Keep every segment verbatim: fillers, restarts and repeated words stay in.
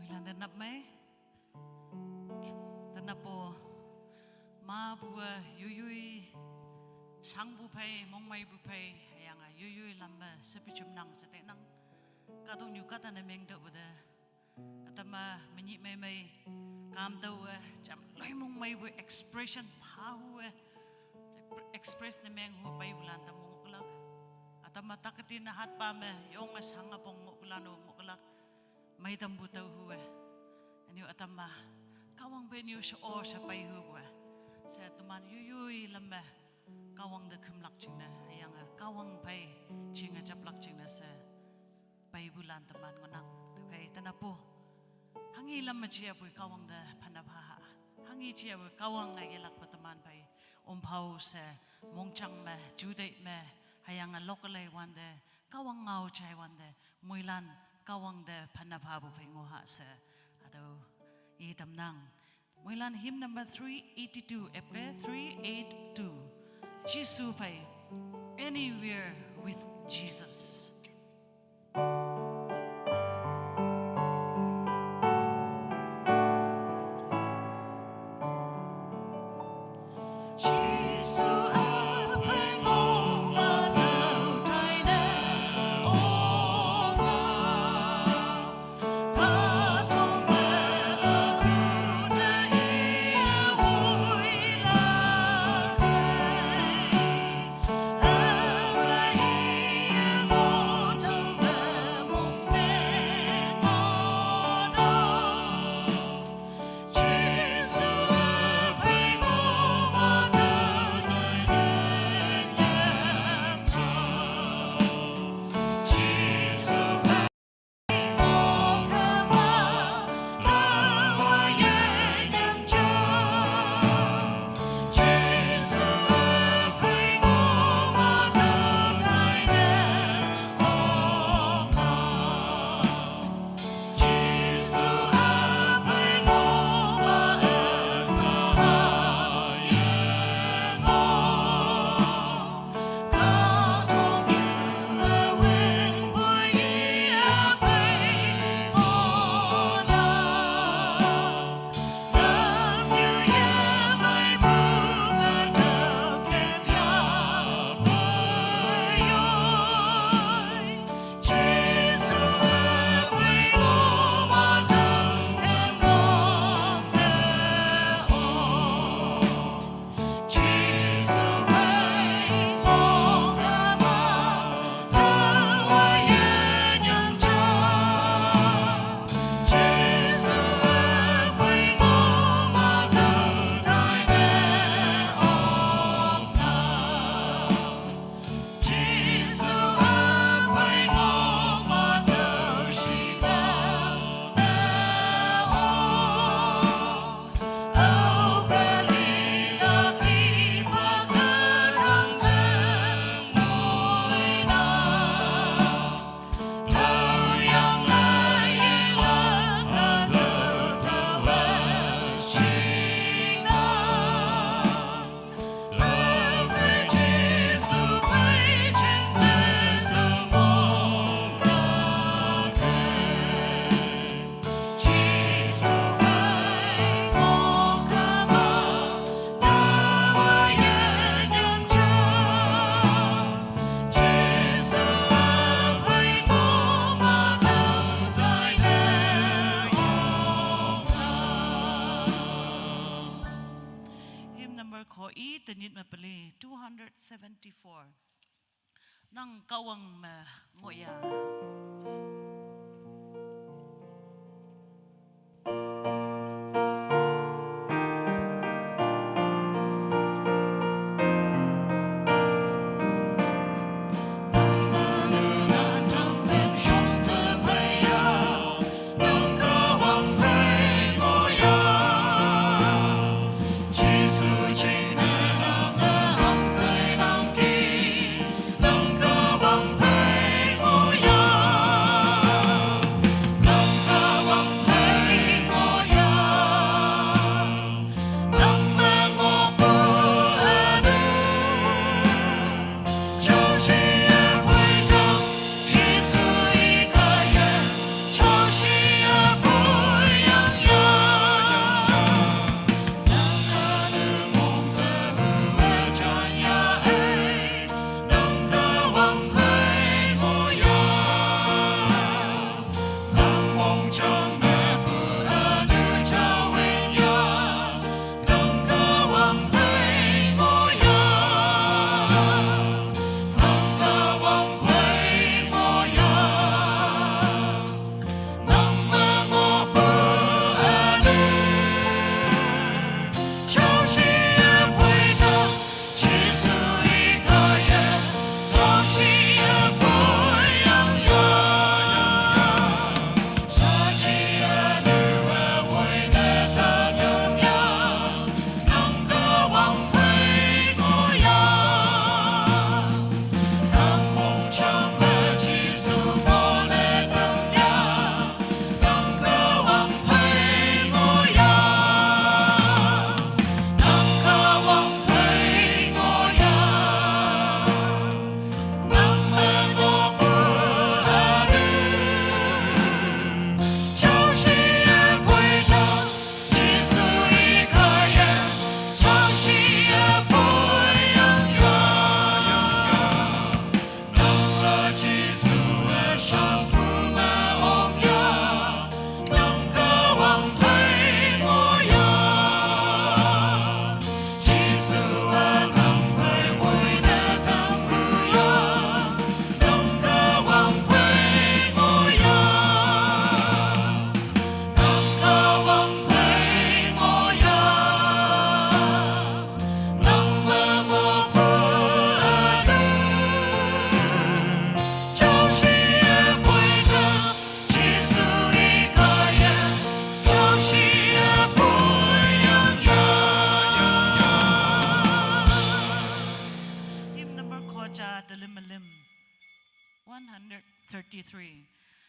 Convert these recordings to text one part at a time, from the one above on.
Moilan te nap mei. Te nap po. Ma bue, yuyui, sang bu phei, mongmei bu phei, hüyange yuyui lam me, sepi chum nang, sete nang. Kahtoknyu kahta ne meng te bu te. Atama, menyih mei mei, kam tau we, jam loi mongmei bu expression pha hu we. Express ne meng hu pei bulan tam ngoklak. Atama takati ne hat pa me, yong a sang a pong ngoklak no ngoklak. Mei tam bu tau hu we. Anyu atama, Kahwang pe nyu she o she pei hu we. She teman yuyui lam me, Kahwang te khümlak jingne, hüyange Kahwang pei, jinge japlak jingne she. Pei bulan teman ngonang, tüokhei te nap po. Hanghi lam me jia bu Kahwang te phanne pha ha. Hanghi jia bu Kahwang a yelakpe teman pei. Omphao she, mongjang me, juteih me, hüyange lokalei wante, Kahwang ngao jai wante, moilan, Kahwang te phanne pha bu pei ngo ha she. Hatüo, i tamnang. Moilan hymn number three eighty-two, epke three eight two. Jesu phei, Anywhere with Jesus. Hymn number ko i, tenyit me peli, two hundred seventy-four. Nang Kahwang me ngohya.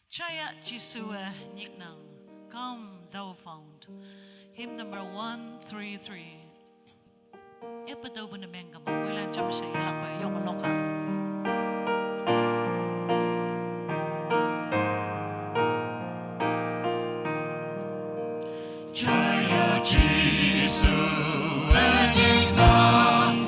Chaya Jisua Niknang, Come Thou Fount. Hymn number one three three. Epa tau bu na meng kama, wela jam sa ilak ba yong loka. Chaya Jisua Niknang,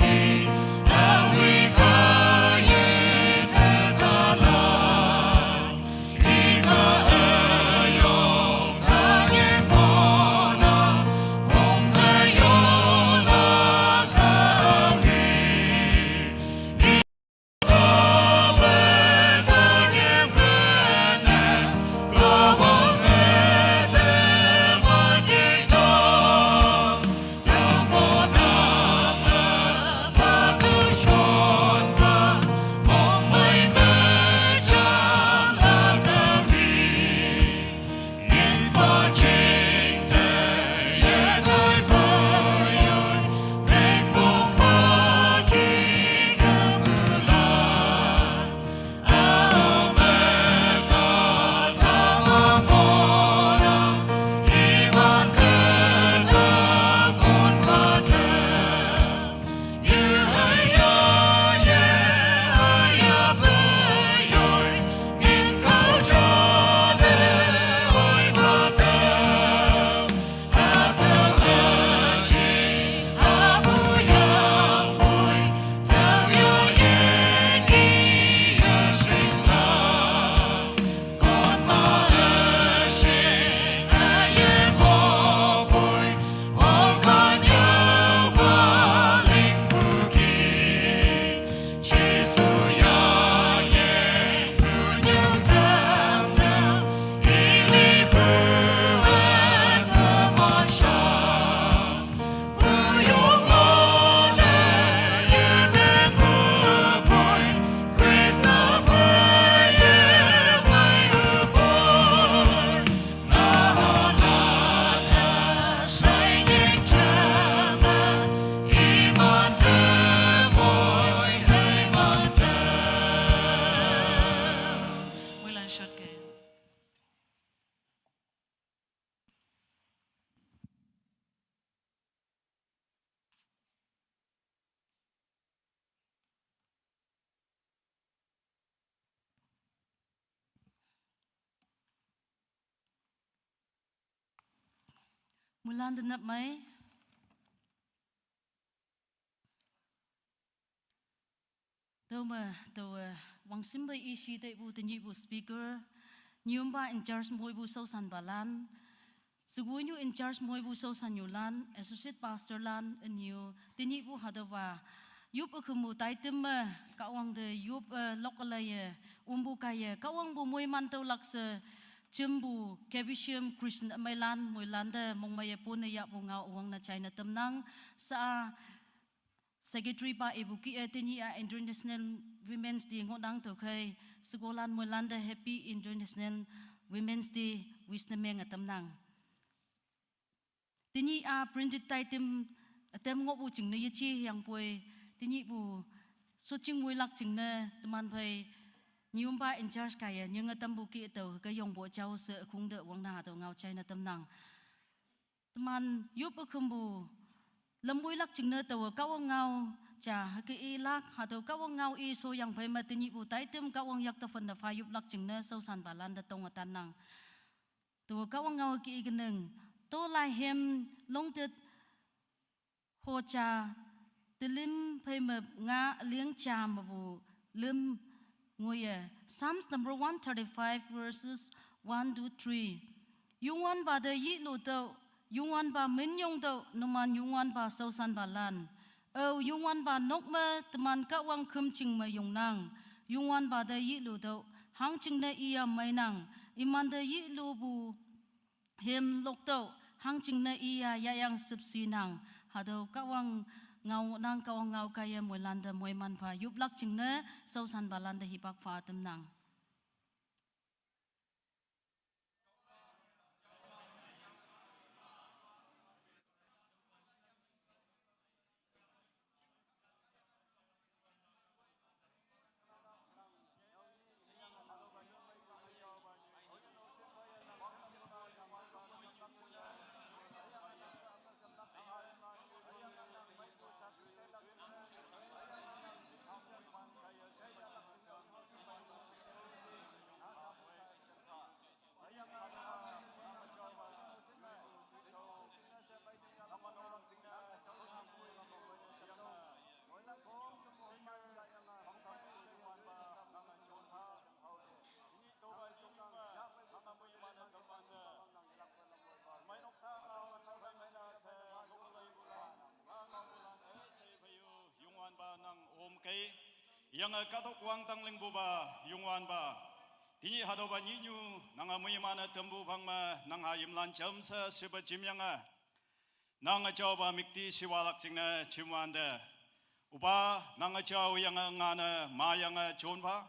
Mulan da nap mai. Tau ma, tau, eh, wang simba isi tai bu tanyi bu speaker, nyumba in charge moi bu sau san balan, Sugu nyu in charge moi bu sau san nyu lan, associate pastor lan, nyu, tanyi bu hada wa, yup akhum bu taitim ma, kawang de yup, eh, lok alai ye, umbu kai ye, kawang bu moi man tau lak se, chim bu, kebishim, Christian mai lan, moi lan de, mong mai ye pun ya bu ngau uang na China temnang, sa, Secretary pa ibu ki e tanyi a International Women's Day ngodang tau kai, sugu lan moi lan de Happy International Women's Day, wish na meng atam nang. Tanyi a printed taitim atam ngo bu ching na yachi yang poi, tanyi bu so ching moi lak ching na teman pai, nyumba in charge kaya, nyung atam bu ki tau, ka yong bo chau se kung de wang na tau ngau China tam nang. Teman yup akhum bu, lambui lak ching na tau kawang ngau, cha, hake i lak, hatau kawang ngau i so yang pai ma tanyi bu taitim kawang yak ta fan da fa yup lak ching na sau san balan da tong atan nang. Tau kawang ngau ki i keneng, to lai hem long tet ho cha, telim pai ma nga liang cha ma bu lim ngoye. Psalms number one thirty-five, verses one to three. Yungwan ba de yi lu tau, yungwan ba min yong tau, numan yungwan ba sau san balan. Au yungwan ba nok ma, teman kawang khum ching ma yong nang. Yungwan ba de yi lu tau, hang ching na iya mai nang. Iman de yi lu bu hem lok tau, hang ching na iya ya yang sip si nang. Hatau kawang ngau nang kawang ngau kaya moi lan de moi man pha yup lak ching na sau san balan de hipak pha tem nang. Yange kahtok wangdang lingpupa, Youngwanpa. Tenyih hatüopa nyihnyu, nange moiman-e tampu phang me, nang ha imlan jamshe shepa jimyange. Nang üjaopa müktishiwalak jingne jimwante. Opa, nang üjao yange ngane mayange jonpha.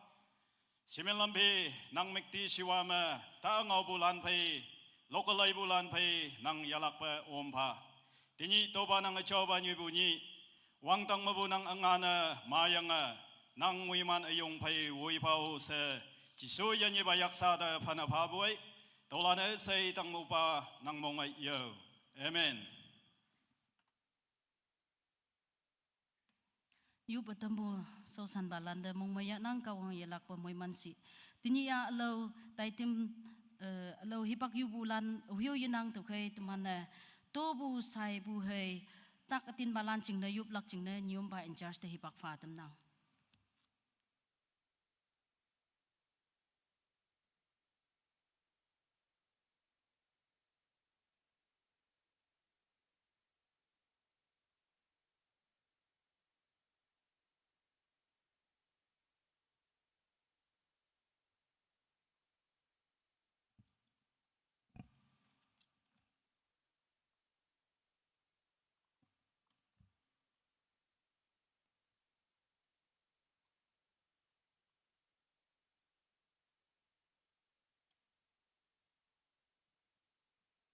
Shimin lam phi, nang müktishiwa me, ta ngaopulan phei, lokalaipulan phei, nang yelakpe ompha. Tenyih tüopa nang üjaopa nyoipu nyih, wangdang mepu nang üngane mayange, nang moiman üyong phei woiphao she, Jesu yanyihpa yaksa te phane phapoi, tüolan-e shei tangmupa nang mong-e yo. Amen. Yupe tampu shaoshanpalan te mongmei yahnang, Kahwang yelakpe moiman shi. Tenyih-a ülao taitam, eh, ülao hipak yupulan, ohiu yenang tüokhei teman-e, topu shaipu hei, tak ütinpalan jingne yoplak jingne, nyompa in charge te hipak pha tamnang.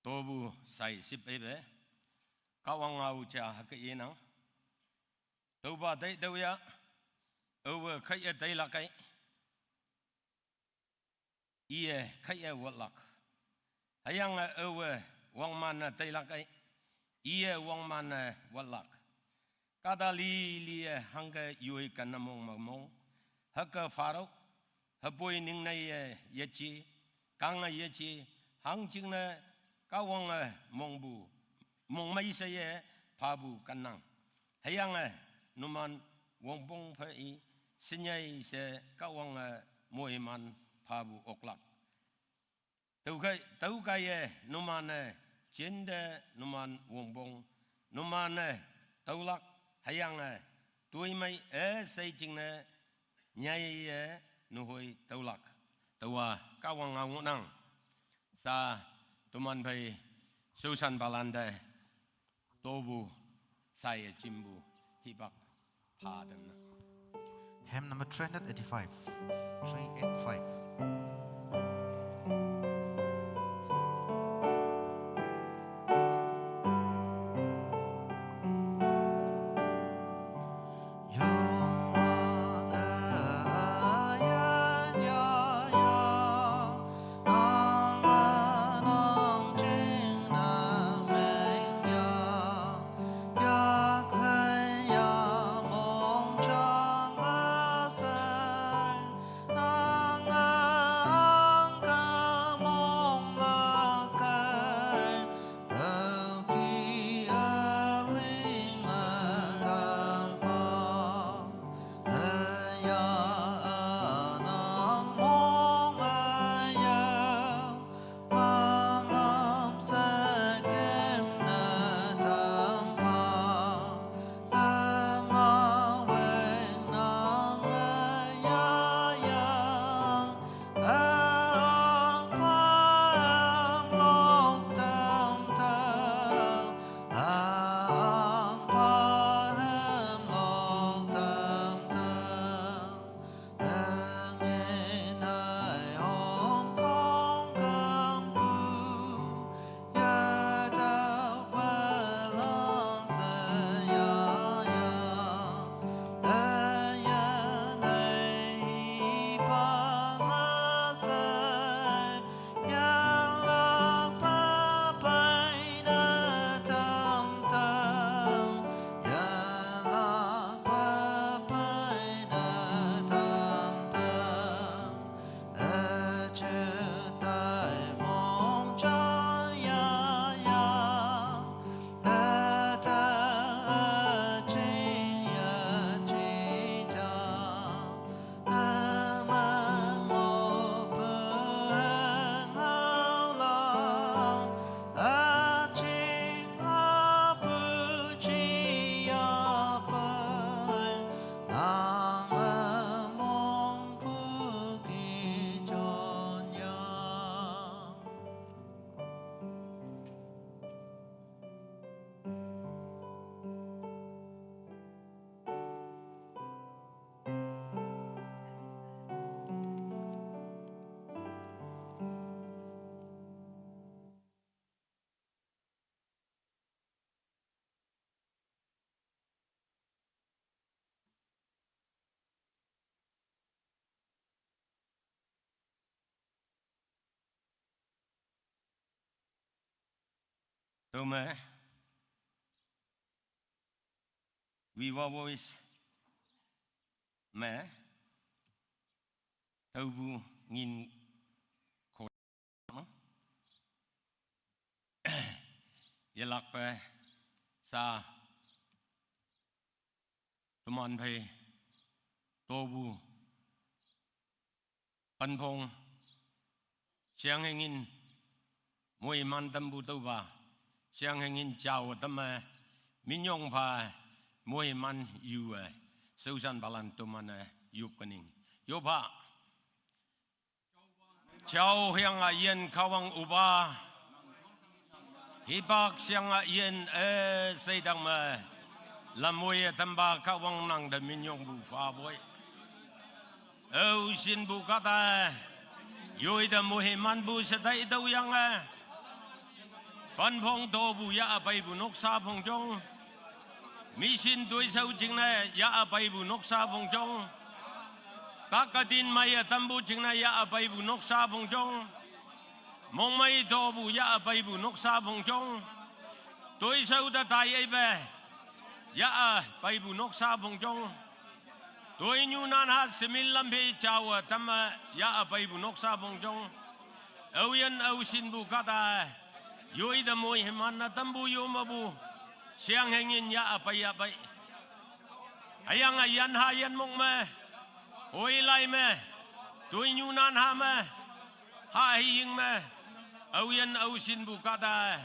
Topu shai ship eipe, Kahwang ngao ja hüke inang. Tüopa tai tüoya, aowe kaiye tailak ei. Iye kaiye watlak. Hüyange aowe wangman-e tailak ei. Iye wangman-e watlak. Kahta liliye hangke yoi kenne mong me mong. Hüke phatüoh, hüpoi ningneiye yeje, kange yeje, hangjingne Kahwange mongpu, mongmei sheye phapu kennang. Hüyange numan wongpong phei i, shinyei she Kahwange moiman phapu oklak. Tüokhei, tüokaiye numan-e, jinte numan wongpong, numan-e, tüolak, hüyange, toimei, e, shei jingne, nyaiye, nuhoi, tüolak. Tüowa, Kahwang ngao ngohnang. Sha, toman phei, shaoshanpalan te, topu, shaiye jimpu, hipak, pha tamnang. Hymn number three hundred eighty-five. Three eight five. Tüome Viva Voice me tüopu ngin ko yelakpe sa toman phei topu Panphong, Siang hengin moiman tampu tüopa, Siang hengin jao tamme minyong pha moiman yu-e shaoshanpalan toman-e yop kening. Yoppha. Jao hüyange yin Kahwang üpa, hipak shyange yin üsheidang me lamwoiye tampa Kahwang nangte minyongpu phapoi. Ao shinpu kahta-e, yoite moimanpu she taitüoyange, Panphong topu yah peipu noksa phongjong, mission toishao jingne yah peipu noksa phongjong, tak ütin meiye tampu jingne yah peipu noksa phongjong, mongmei topu yah peipu noksa phongjong, toishao te tai eipe yah peipu noksa phongjong, toinyu nanha shemin lam phei jaowe tamme yah peipu noksa phongjong, aoyin ao shinpu kahta-e, yoite moiman-e tampu yo mepu, Siang hengin yah pei yah pei. Hüyange yanha yanmok me, hoilai me, toinyu nanha me, hahiying me, aoyin ao shinpu kahta-e,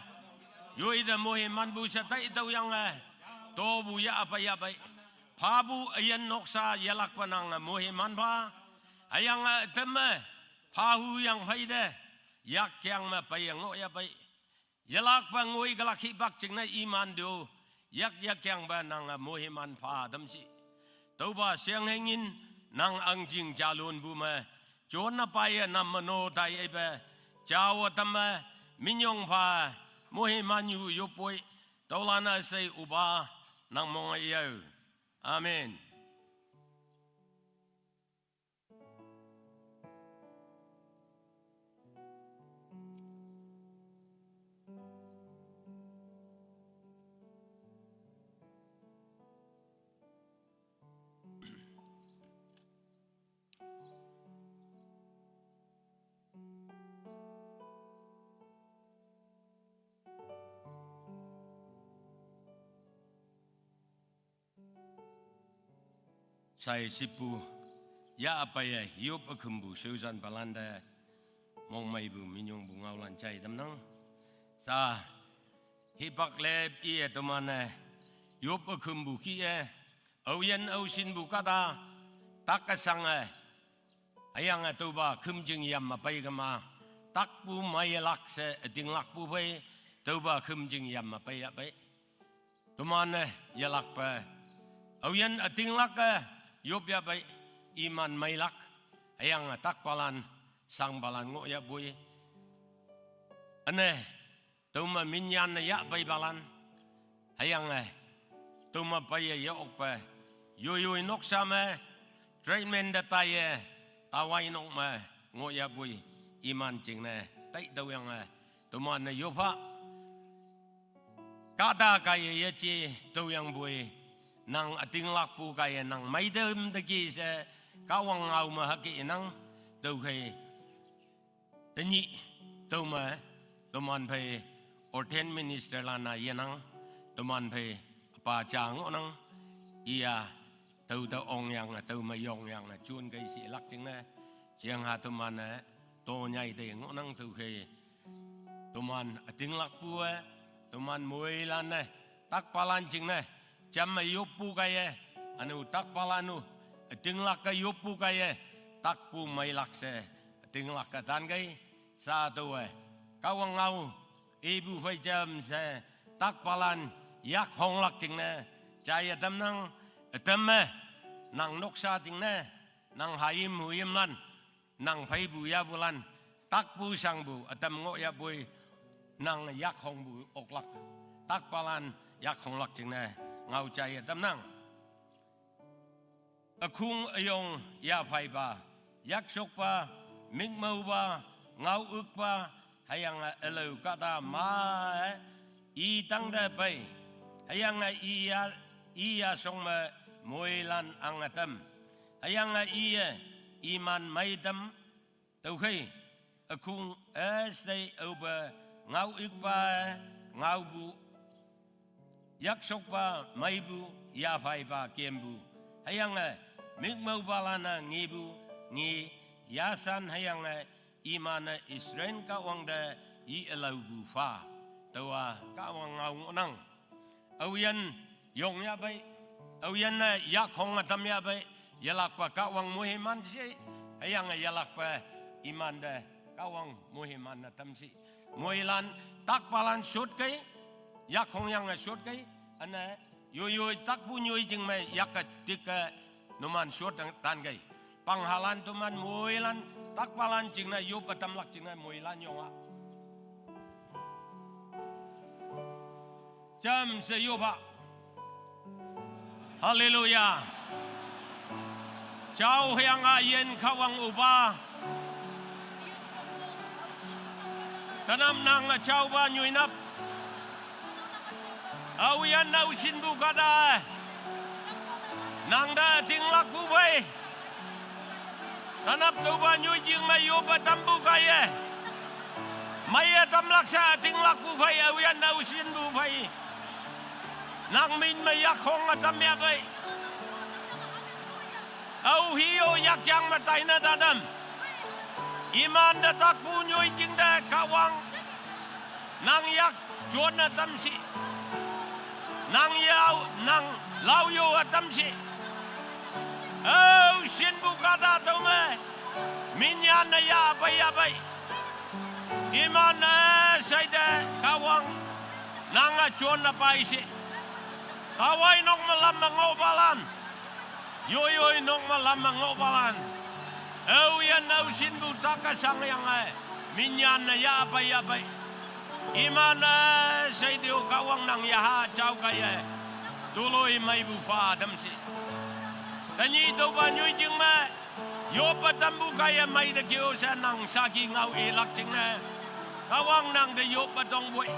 yoite moimanpu she taitüoyange, topu yah pei yah pei. Phapu üyin noksa yelakpe nange moiman pha, hüyange ütam me, phahu yang pheite, yakyang me peiye ngoh yah pei. Yelakpe ngoikelak hipak jingne iman tüo, yak yakyangpe nange moiman pha tam shi. Tüopa Siang hengin nang ahngching jalonpu me, jonna paiye nam me no tai eipe, jaowe tamme, minyong pha, moiman yu yoppoi, tüolan üshei üpa, nang mong yao. Amen. Sai shipu, yah peiye yop ükhümpu shaoshanpalante, mongmeipu minyongpu ngaolan jai tamnang. Sa, hipak lep iye toman-e, yop ükhümpu kih-e, aoyin ao shinpu kahta, tak üshange, hüyange tüopa khümjing yam me pei kema, takpu meilak she ütinglakpu phei, tüopa khümjing yam me pei yah pei. Toman-e yelakpe, aoyin ütinglak-e, yop yah pei, iman meilak, hüyange takpalan, shangpalan ngoh yahpoi. Üne, tüome minyanne yah peipalan, hüyange, tüome peiye yokpe, yoiyoi noksa me, treatment te taiye, tawai nok me, ngoh yahpoi, iman jingne, taitüoyange, toman-e yoppha. Kahta kaiye yeje tüoyangpoi, nang ütinglakpu kaiye nang meitam teki she, Kahwang ngao me hüke inang, tüokhei, tenyih, tüome, toman phei, ordained ministerlan-a yenang, toman phei, üpa ja ngohnang, iya, tüote ongyange, tüome yongyange, jon kei shilak jingne, jengha toman-e, tonyai te ngohnang tüokhei, toman ütinglakpu-e, toman moilan-e, takpalan jingne, jamme yoppu kaiye, üne-o takpalan-o, ütinglak-e yoppu kaiye, takpu meilak she, ütinglak-e tankei, sa tüowe, Kahwang ngao, ipu phei jam she, takpalan, yak honglak jingne, jaiye tamnang, ütam me, nang noksa jingne, nang hayim huyimlan, nang pheipu yahpulan, takpu shangpu ütam ngoh yahpoi, nang yak hongpu oklak, takpalan yak honglak jingne, ngao jaiye tamnang. Ükhung üyong yapheipa, yakshokpa, mikmüopa, ngao ükpa, hüyange ülao kahta ma-e, i tangte pei. Hüyange i ya, i yashong me moilan ang ütam. Hüyange iye iman meitam tüokhei, ükhung üshei aope ngao ikpa-e ngaopu, yakshokpa meipu, yaphaipa kempu. Hüyange mikmaopalan-e ngepu nge, yashan hüyange iman-e Israel Kahwang te yi ülaopu pha. Tüowa Kahwang ngao ngohnang. Aoyin yong yahpei, aoyin-e yakhong ütam yahpei, yelakpe Kahwang moiman she, hüyange yelakpe imante Kahwang moiman ütam she. Moilan takpalan shotkei, yakhong yange shotkei, üne yoiyoi takpu nyoi jing me yakke tikke numan shot tankei. Panghalan toman moilan takpalan jingne yop ütamlak jingne moilan yonga. Jamshe yopa. Haleluya. Jao hüyange yin Kahwang üpa. Tenap nang jaopa nyoinap. Aoyin aoshinpu kahta. Nangte tinglakpu phei. Tenap tüopa nyoi jing me yoppe tampu kaiye. Meiye tamlak she tinglakpu phei, aoyin aoshinpu phei. Nang min me yakhong ütam yahpei. Ao hi-o yakyang me taine tatam. Imante takpu nyoi jingte Kahwang nang yak jonne tam shi. Nang yao, nang lao yo ütam shi. Ao shinpu kahta tüome. Minyanne yahpei yahpei. Iman-e sheite Kahwang nange jonne pei shi. Taowai nok me lam me ngohpalan. Yoiyoi nok me lam me ngohpalan. Aoyin aoshinpu tak-e shangyange. Minyanne yahpei yahpei. Iman-e sheite-o Kahwang nang yaha jao kaiye. Toloi meipu pha tam shi. Tenyih tüopa nyoi jing me. Yoppe tampu kaiye meite keo she nang saki ngao ilak jingne. Kahwang nangte yoppe tongpoi.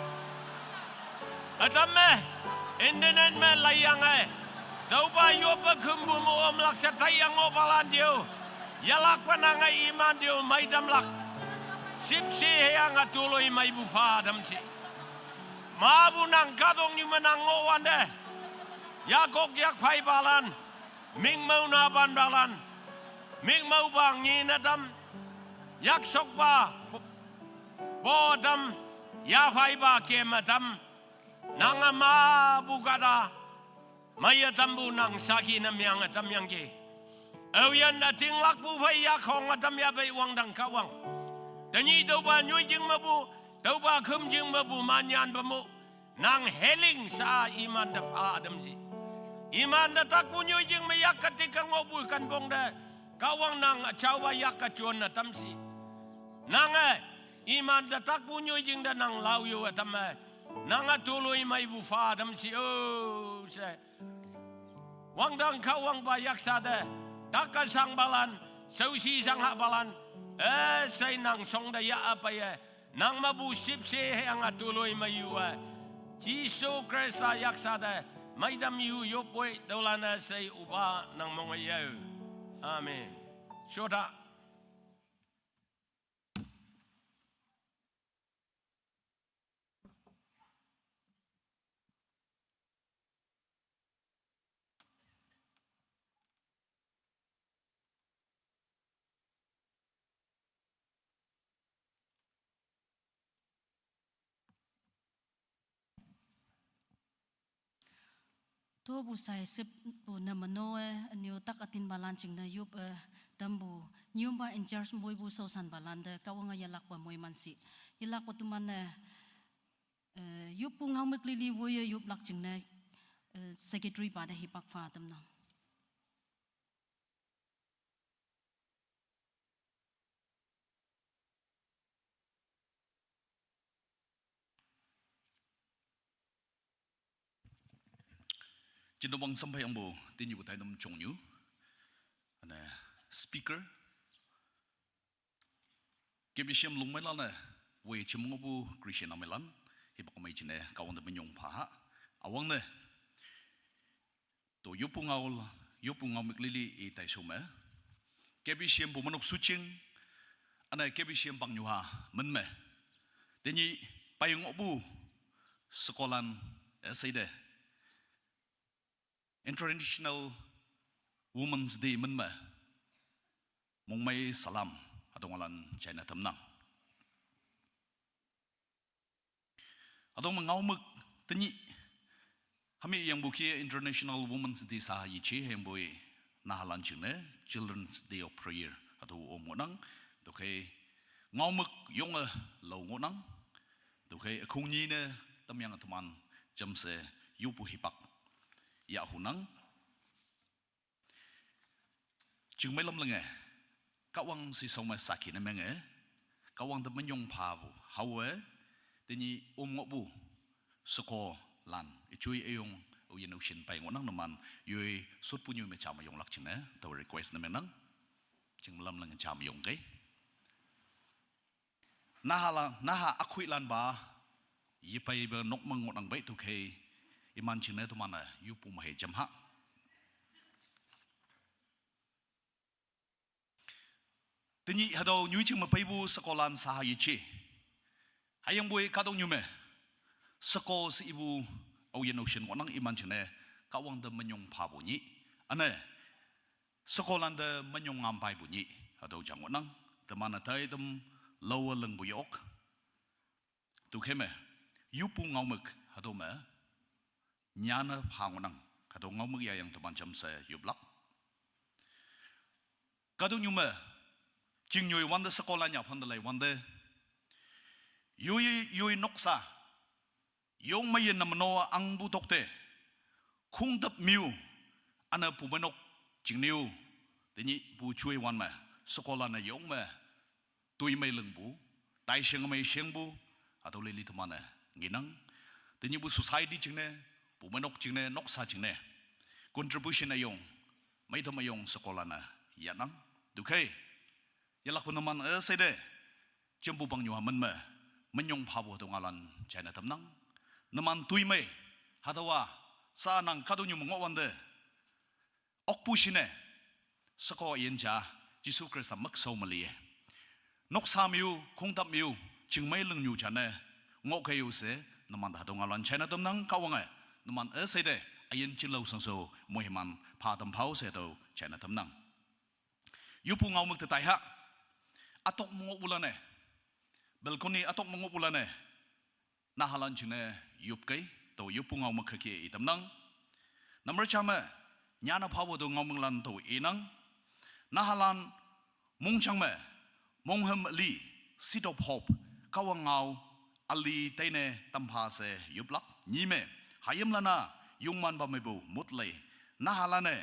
Ütam me, internet me laiyange. Tüopa yoppe khümpu me omlak she taiyang ngohpalan te-o. Yelakpe nange iman te-o meitamlak. Shüpshe hüyange toloi meipu pha tam shi. Mapu nang kahtoknyu me nang ngohwante. Yakok yakphaipalan. Mikmao napanpalan. Mikmaopa ngin ütam. Yakshokpa po tam. Yaphaipa kem ütam. Nange mapu kahta. Meiye tampu nang saki ne meange tamyangki. Aoyin ütinglakpu phei yakhong ütam yahpei wangdang Kahwang. Tenyih tüopa nyoi jing mepu, tüopa khüm jing mepu manyanpe mo. Nang healing sha imante pha ütam shi. Imante takpu nyoi jing me yakke tikke ngohpu kenpong te. Kahwang nang üjaopa yakke jonne tam shi. Nange imante takpu nyoi jing te nang lao yo ütam me. Nange toloi meipu pha tam shi-o she. Wangdang Kahwangpa yaksa te. Tak-e shangpalan, shaoshi shanghahpalan. Üshei nang shongte yah peiye. Nang mepu shüpshe hüyange toloi meiyu-e. Jesu Khrista yaksa te. Meitam yu yoppoi tüolan üshei üpa nang mong-e yao. Amen. Shota. Topu sai shüppu ne meno-e, ünyu tak ütinpalan jingne yop-e, tampu, nyüompa in charge moipu shaoshanpalan te, Kahwange yelakpe moiman shi. Yelakpe teman-e, eh, yoppu ngao mük lili woiye yoplak jingne, eh, secretary pa te hipak pha tamnang. Jinwang samphei angpu, tenyihpu taitam jongnyu. Üne speaker. K B C M Longmeilan-e, wei jemngohpu Christian ameilan. Hipak mei jingne Kahwang te minyong pha ha. Üwangne to yopu ngao, yopu ngaomük lili i taisho me K B C M pu menok suching, üne K B C M pangnyuha min me, tenyih pei ngohpu shekolan üsheite International Women's Day min me mongmei salam hatüo ngaolan jaine tamnang. Hatüo me ngaomük tenyih hami yangpu ki International Women's Day sa yeje hüyangpoi nahalan jingne Children's Day of Prayer hatüo om ngohnang. Tüokhei ngaomük yonge lao ngohnang. Tüokhei ükhong nyi ne tamyange teman jamshe yopu hipak yahhunang. Chingmei lamlenge, Kahwang shishao me saki ne menge, Kahwang te minyong phapu haowe, tenyih om ngohpu shekolan üjoi üyong, aoyin aoshin pei ngohnang. Numan yoi shotpu nyu me ja me yonglak jingne tao request ne mengnang. Chingmei lamlenge ja me yongkei. Nahala, naha ükhoilanpa yepeipe nok me ngohnang pei tüokhei, iman jingne teman-e yopu me hei jam ha. Tenyih hatüo nyoijing me peipu shekolan sa ha yeje, hüyangpoi kahtoknyu me sheko she ipu aoyin aoshin ngohnang. Iman jingne Kahwang te minyong phapu nyih, üne shekolan te minyong ngam peipu nyih hatüo ja ngohnang. Teman-e taitam laowe lingpu yok. Tüokhei me yopu ngaomük hatüo me nyane pha ngohnang. Hatüo ngaomük yayang teman jamshe yoplak. Kahtoknyu me chingnyoi wante shekolan yaphante lei wante, yoi yoi noksa yong me yin namno angpu tokte, khongtüp me-o, üne pumeinok jingne-o, tenyihpu joi wan me shekolan-e yong me toimei lingpu, taishing mei shingpu, hatüo lili teman-e ngenang. Tenyihpu society jingne, pumeinok jingne, noksa jingne contribution üyong, meitam üyong shekolan-e yahnang. Tüokhei yelakpu numan üsheite jampu pangnyuha min me minyong phapu hatüo ngaolan jaine tamnang. Numan toimei hatüowa shanang kahtoknyu me ngohwante, okpu shine sheko üyin ja Jesu Khrista mükshao me li-e, noksa me-o, khongtüp me-o, chingmei lingnyu jane ngohkei-o she numan te hatüo ngaolan jaine tamnang. Kahwange numan üsheite üyin jinglao shangsho moiman pha tam phao she tüo jaine tamnang. Yopu ngaomük te taiha, ütok me ngohpulan-e, balcony ütok me ngohpulan-e nahalan jingne yopkei, tao yopu ngaomük hüke i tamnang. Number ja me nyane phapu tüo ngaomüklan tao inang. Nahalan mongjang me monghüm üli, seed of hope, Kahwang ngao üli teine tampha she yoplak. Nyi me hayimlan-a yongmanpa mepu mot lei, nahalan-e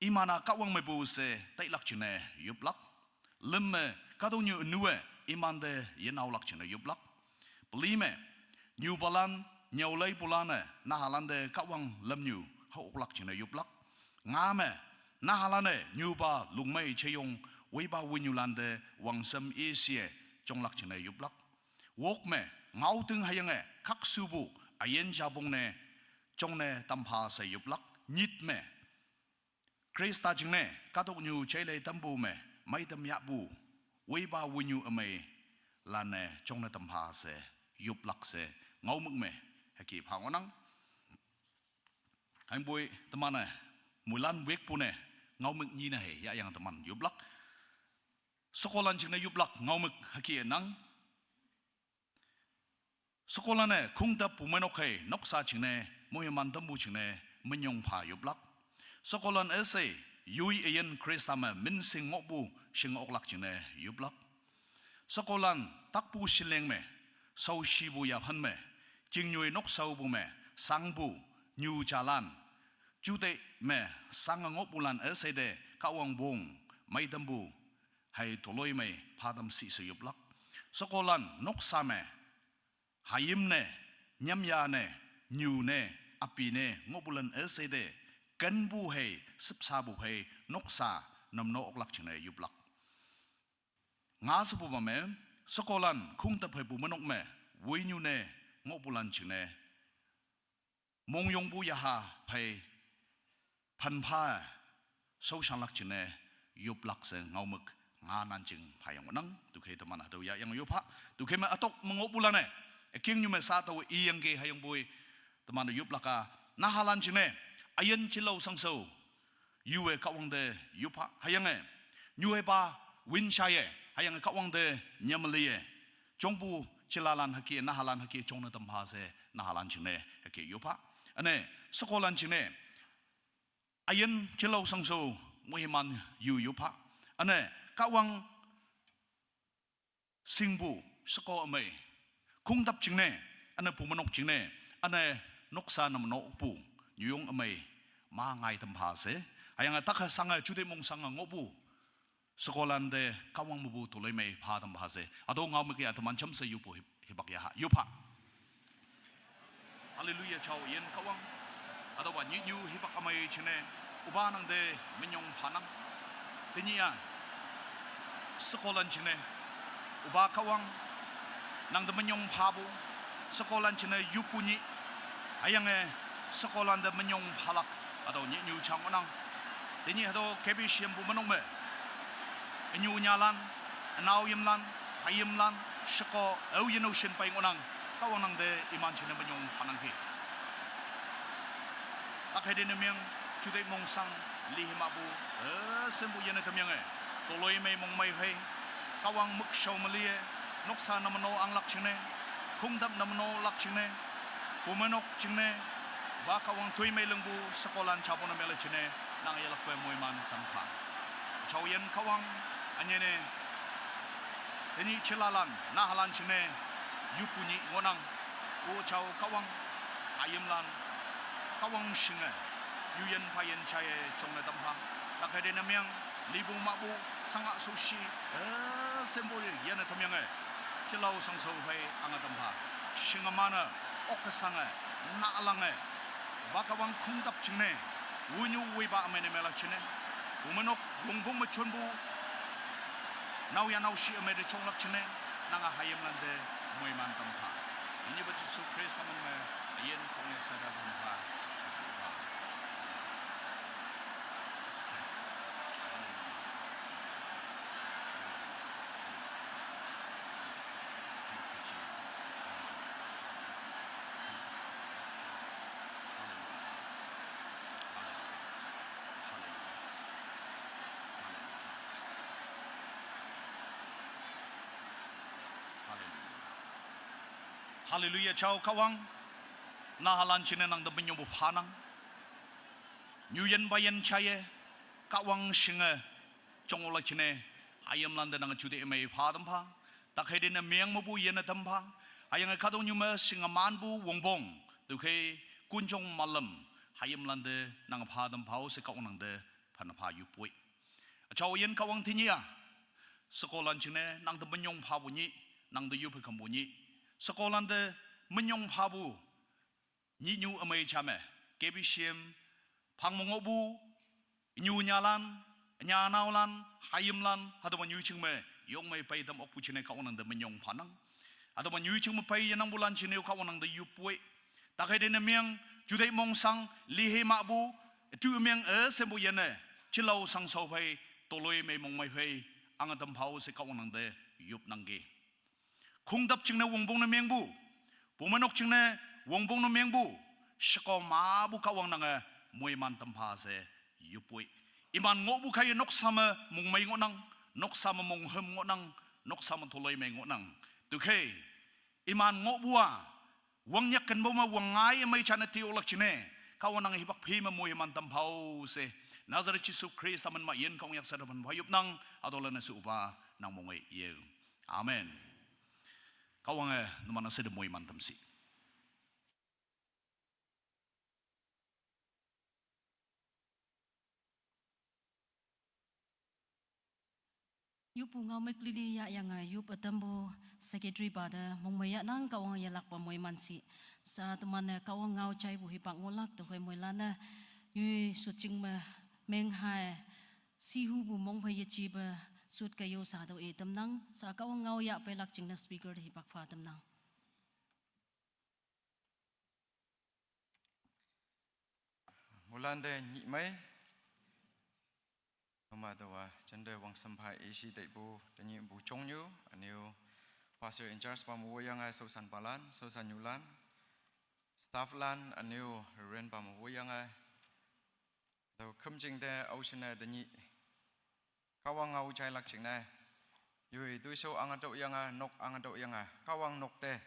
iman-a Kahwang mepu she tailak jingne yoplak. Lüm me kahtoknyu ünu-e imante yenaolak jingne yoplak. Peli me nyupalan nyüoleipulan-e nahalante Kahwang lümnyu haoklak jingne yoplak. Nga me nahalan-e nyupa lungmei jeyong weipa winyulante wangshem ishe jonglak jingne yoplak. Wok me ngaoting hüyange khakshupu üyin japong ne jongne tampha she yoplak. Nyit me Khrista jingne kahtoknyu jeilei tampu me meitam yahpu weipa winyu ümeilan-e jongne tampha she yoplak she ngaomük me hüke pha ngohnang. Hüyangpoi teman-e moilan wekpu ne ngaomük nyi ne hei yahyange teman yoplak. Shekolan jingne yoplak ngaomük hüke nang. Shekolan-e khongtüp pumeinok hei noksa jingne, moiman tampu jingne minyong pha yoplak. Shekolan üshei yoi üyin Khrista me minshing ngohpu shing oklak jingne yoplak. Shekolan takpu shileng me, shaoshipu yaphan me, chingnyoi nokshaopu me, shangpu, nyu jalan, jute me shange ngohpulan üsheite Kahwang pong, meitampu hei toloimei phatam shishe yoplak. Shekolan noksa me hayim ne, nyamya ne, nyu ne, api ne ngohpulan üsheite kenpu hei, shüpshapu hei noksa namno oklak jingne yoplak. Nga shepupa me, shekolan khongtüp hei pumeinok me, winyu ne, ngohpulan jingne, mongyongpu yaha phei phanpha shaoshanlak jingne, yoplak she ngaomük nganan jing phayang ngohnang. Tüokhei teman hatüo yahyange yoppha. Tüokhei me ütok me ngohpulan-e, ükengnyu me sha tao iyangki hüyangpoi teman-e yoplak-a, nahalan jingne, üyin jilao shangshao yuwe Kahwang te yoppha, hüyange nyuhepa winshaye, hüyange Kahwang te nyameliye, jongpu jilalan hüke, nahalan hüke jongne tampha she, nahalan jingne hüke yoppha. Üne, shekolan jingne, üyin jilao shangshao moiman yu yoppha. Üne, Kahwang shingpu, sheko ümei, khongtap jingne, üne pumenok jingne, üne noksa namnokpu, nyuyong ümei, ma ngai tampha she, hüyange takha shange, jute mong shange ngohpu shekolan te Kahwang mepu toloimei pha tampha she, hatüo ngaomük ya teman jamshe yopu hip-, hipak yaha yoppha. Hallelujah, jao yin Kahwang. Hatüopa nyihnyu hipak ümei jingne, üpa nangte minyong phanang. Tenyih-a, shekolan jingne, üpa Kahwang, nangte minyong phapu, shekolan jingne yoppu nyih, hüyange shekolan te minyong phalak, hatüo nyihnyu ja ngohnang. Tenyih hatüo K B C M pu menok me, ünyu ünyalan, ünao yimlan, hayimlan, sheko, aoyin aoshin pei ngohnang, Kahwang nangte iman jingne minyong phanangki. Takheite ne meng, jute mongshang, lihemapu, e, sempu yene tamyange, toloimei mongmei phei, Kahwang mükshao meliye, noksa namno anglak jingne, khongtap namnolak jingne, pumenok jingne, pa Kahwang toimei lingpu shekolan japu ne mele jingne, nang yelakpe moiman tampha. Jao yin Kahwang, ünyene, tenyih jilalan, nahalan jingne, yoppu nyih ngohnang, o jao Kahwang, hayimlan, Kahwang shinge, yuyin phayin jaiye jongne tampha, takheite ne meng, lipu mahpu, shanga shoshi, e, sempu yene tamyange, jilao shangshao phei ange tampha, shingemane, okkesange, nalange, pa Kahwang khongtap jingne, wünyu wüipa ümei ne melak jingne, pumenok wongpong me jonpu, naoyha naoshi ümei te jonglak jingne, nange hayimlan te moiman tampha. Inyihpa Jesu Khrista min me, üyin kongyak sheta tampha. Hallelujah, jao Kahwang. Nahalan jingne nangte minyongpu phanang. Nyuyin peiyin jaiye, Kahwang shinge, jongolak jingne, hayimlan te nange jute ümei pha tampha, takheite ne meng mepu yene tampha, hüyange kahtoknyu me shingemanpu wongpong, tüokhei, konjong malüm, hayimlan te nange pha tampha-o she Kahwang nangte, phanpha yopoi. Jao yin Kahwang tenyih-a, shekolan jingne, nangte minyong phapu nyih, nangte yoppe kampu nyih, shekolan te minyong phapu, nyihnyu ümei ja me, K B C M, phang me ngohpu, ünyu ünyalan, ünya ünaolan, hayimlan, hatüopa nyoijing me, yongmei pei tam okpu jingne Kahwang nangte minyong phanang. Hatüopa nyoijing me pei yenangpulan jingne-o Kahwang nangte yoppoi. Takheite ne meng, jute mongshang, lihemapu, ütu meng, e, sempu yene, jilao shangshao phei, toloimei mongmei phei, ange tampha-o she Kahwang nangte yopnangki. Khongtap jingne wongpong ne mengpu, pumenok jingne wongpong ne mengpu, sheko mapu Kahwang nange moiman tampha she yoppoi. Iman ngohpu kaiye noksa me mongmei ngohnang, noksa me monghüm ngohnang, noksa me toloimei ngohnang. Tüokhei, iman ngohpu-a, wangnyak kenpu me wangngai ümei jane tiolak jingne, Kahwang nange hipak phei me moiman tampha-o she, Nazareth Jesu Khrista min me üyin kongyak sheta phanpha yopnang, hatüolan-e she üpa nang mongmei ye. Amen. Kahwange numan üshei te moiman tam shi. Yoppu ngaomük lili yahyange yop ütampu secretary pa te mongmei yahnang, Kahwange yelakpa moiman shi. Sha teman-e Kahwang ngao jaipu hipak ngohlak tüokhei moilan-e yoi shotjing me menghae shihupu mongphei yejepe shot ke yo sha tüo i tamnang, sha Kahwang ngao yahpeilak jingne speaker te hipak pha tamnang. Ulande nyih mai. Numa dawa, jende wang sampai isi taipu, tanyi bu chongyu, aniu. Pastor in charge pa mu woyange, sausan palan, sausan yulan. Staff lan, aniu, ren pa mu woyange. Tau kemjing de, aushine tanyi. Kawang ngau jailak jingne. Yui, tuisho angadok yange, nok angadok yange, Kawang nok te.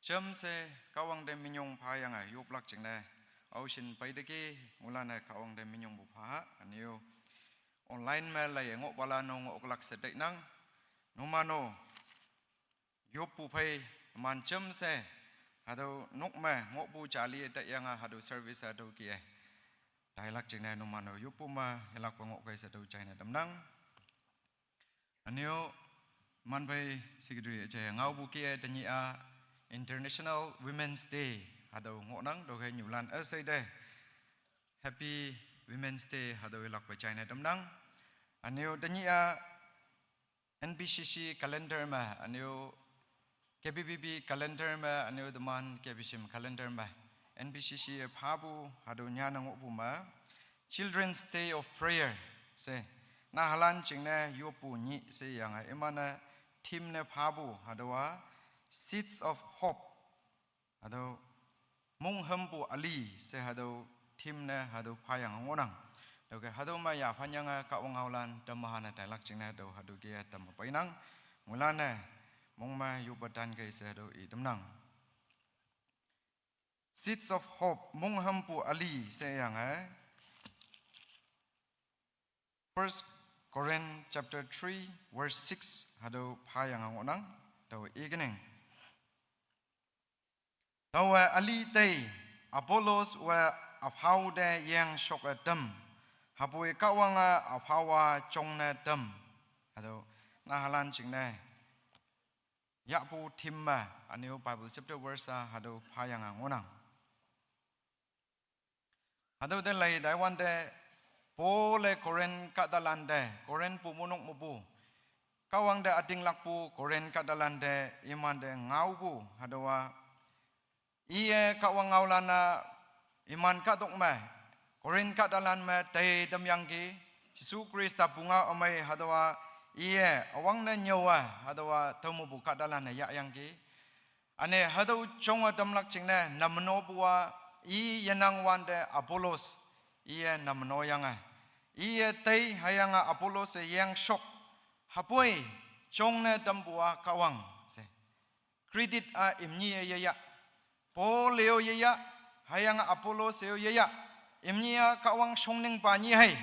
Jemse, Kawang te minyong pa yange, yoplak jingne. Aushin paideki, mulane Kawang te minyong bu pa, aniu. Online me lai ngoh pala no ngoh oklak se dek nang. Numano. Yoppu phei, man jemse. Hatüo nok me, ngohpu jali dek yange, hatüo service hatüo kie. Tailak jingne numano yoppu me, yelakpe ngoh kai se tüo jaine tamnang. Aniu, manphei secretary aje ngaopu kie tanyi-a International Women's Day. Hatüo ngohnang, tüokhei nyulan esei te. Happy Women's Day, hatüo yelakpe jaine tamnang. Aniu tanyi-a N B C C calendar me, aniu K B B B calendar me, aniu teman K B C M calendar me. N B C C e phapu, hatüo nyane ngohpu me. Children's Day of Prayer. Se, nahalan jingne yoppu nyih se yange, imane theme ne phapu, hatüowa Seeds of Hope. Hatüo, monghümpu ali, se hatüo, theme ne, hatüo, phayange ngohnang. Tüoke, hatüo me yaphan yange, Kahwang ngaolan, tamme hane tailak jingne, tüo, hatüo ke, tamme peinang. Ngulane, mong me, yoppe tan kei se, hatüo, i tamnang. Seeds of Hope, monghümpu ali, se yange. First Corinth chapter three, verse six, hatüo phayange ngohnang, tüo evening. Taowe ali tei, Apollos we üphao te yeng shoke tam, hüpoi Kahwange üphao-a jongne tam. Hatüo, nahalan jingne. Yahpu theme me, ünyu Bible chapter verse-a, hatüo phayange ngohnang. Hatüo te lai taiwante, Paul-e Corinth kahtalante, Corinth pumonok mepu. Kahwang te ütinglakpu Corinth kahtalante, imante ngaopu, hatüowa. Iye Kahwang ngaolan-a, iman kahtok me, Corinth kahtalan me tei tamyangki, Jesu Khrista pungao ümei hatüowa, iye üwangne nyüowe, hatüowa tüo mepu kahtalan-e yahyangki. Üne hatüo jonge tamlak jingne namnopu-a, i yenang wante Apollos, iye namno yange. Iye tei hüyange Apollos-e yeng shok, hüpoi, jongne tampu-a Kahwang, she. Credit-a imnyi-e yeyah. Paul-e-o yeyah, hüyange Apollos-e-o yeyah. Imnyi-a Kahwang shongningpa nyi hei.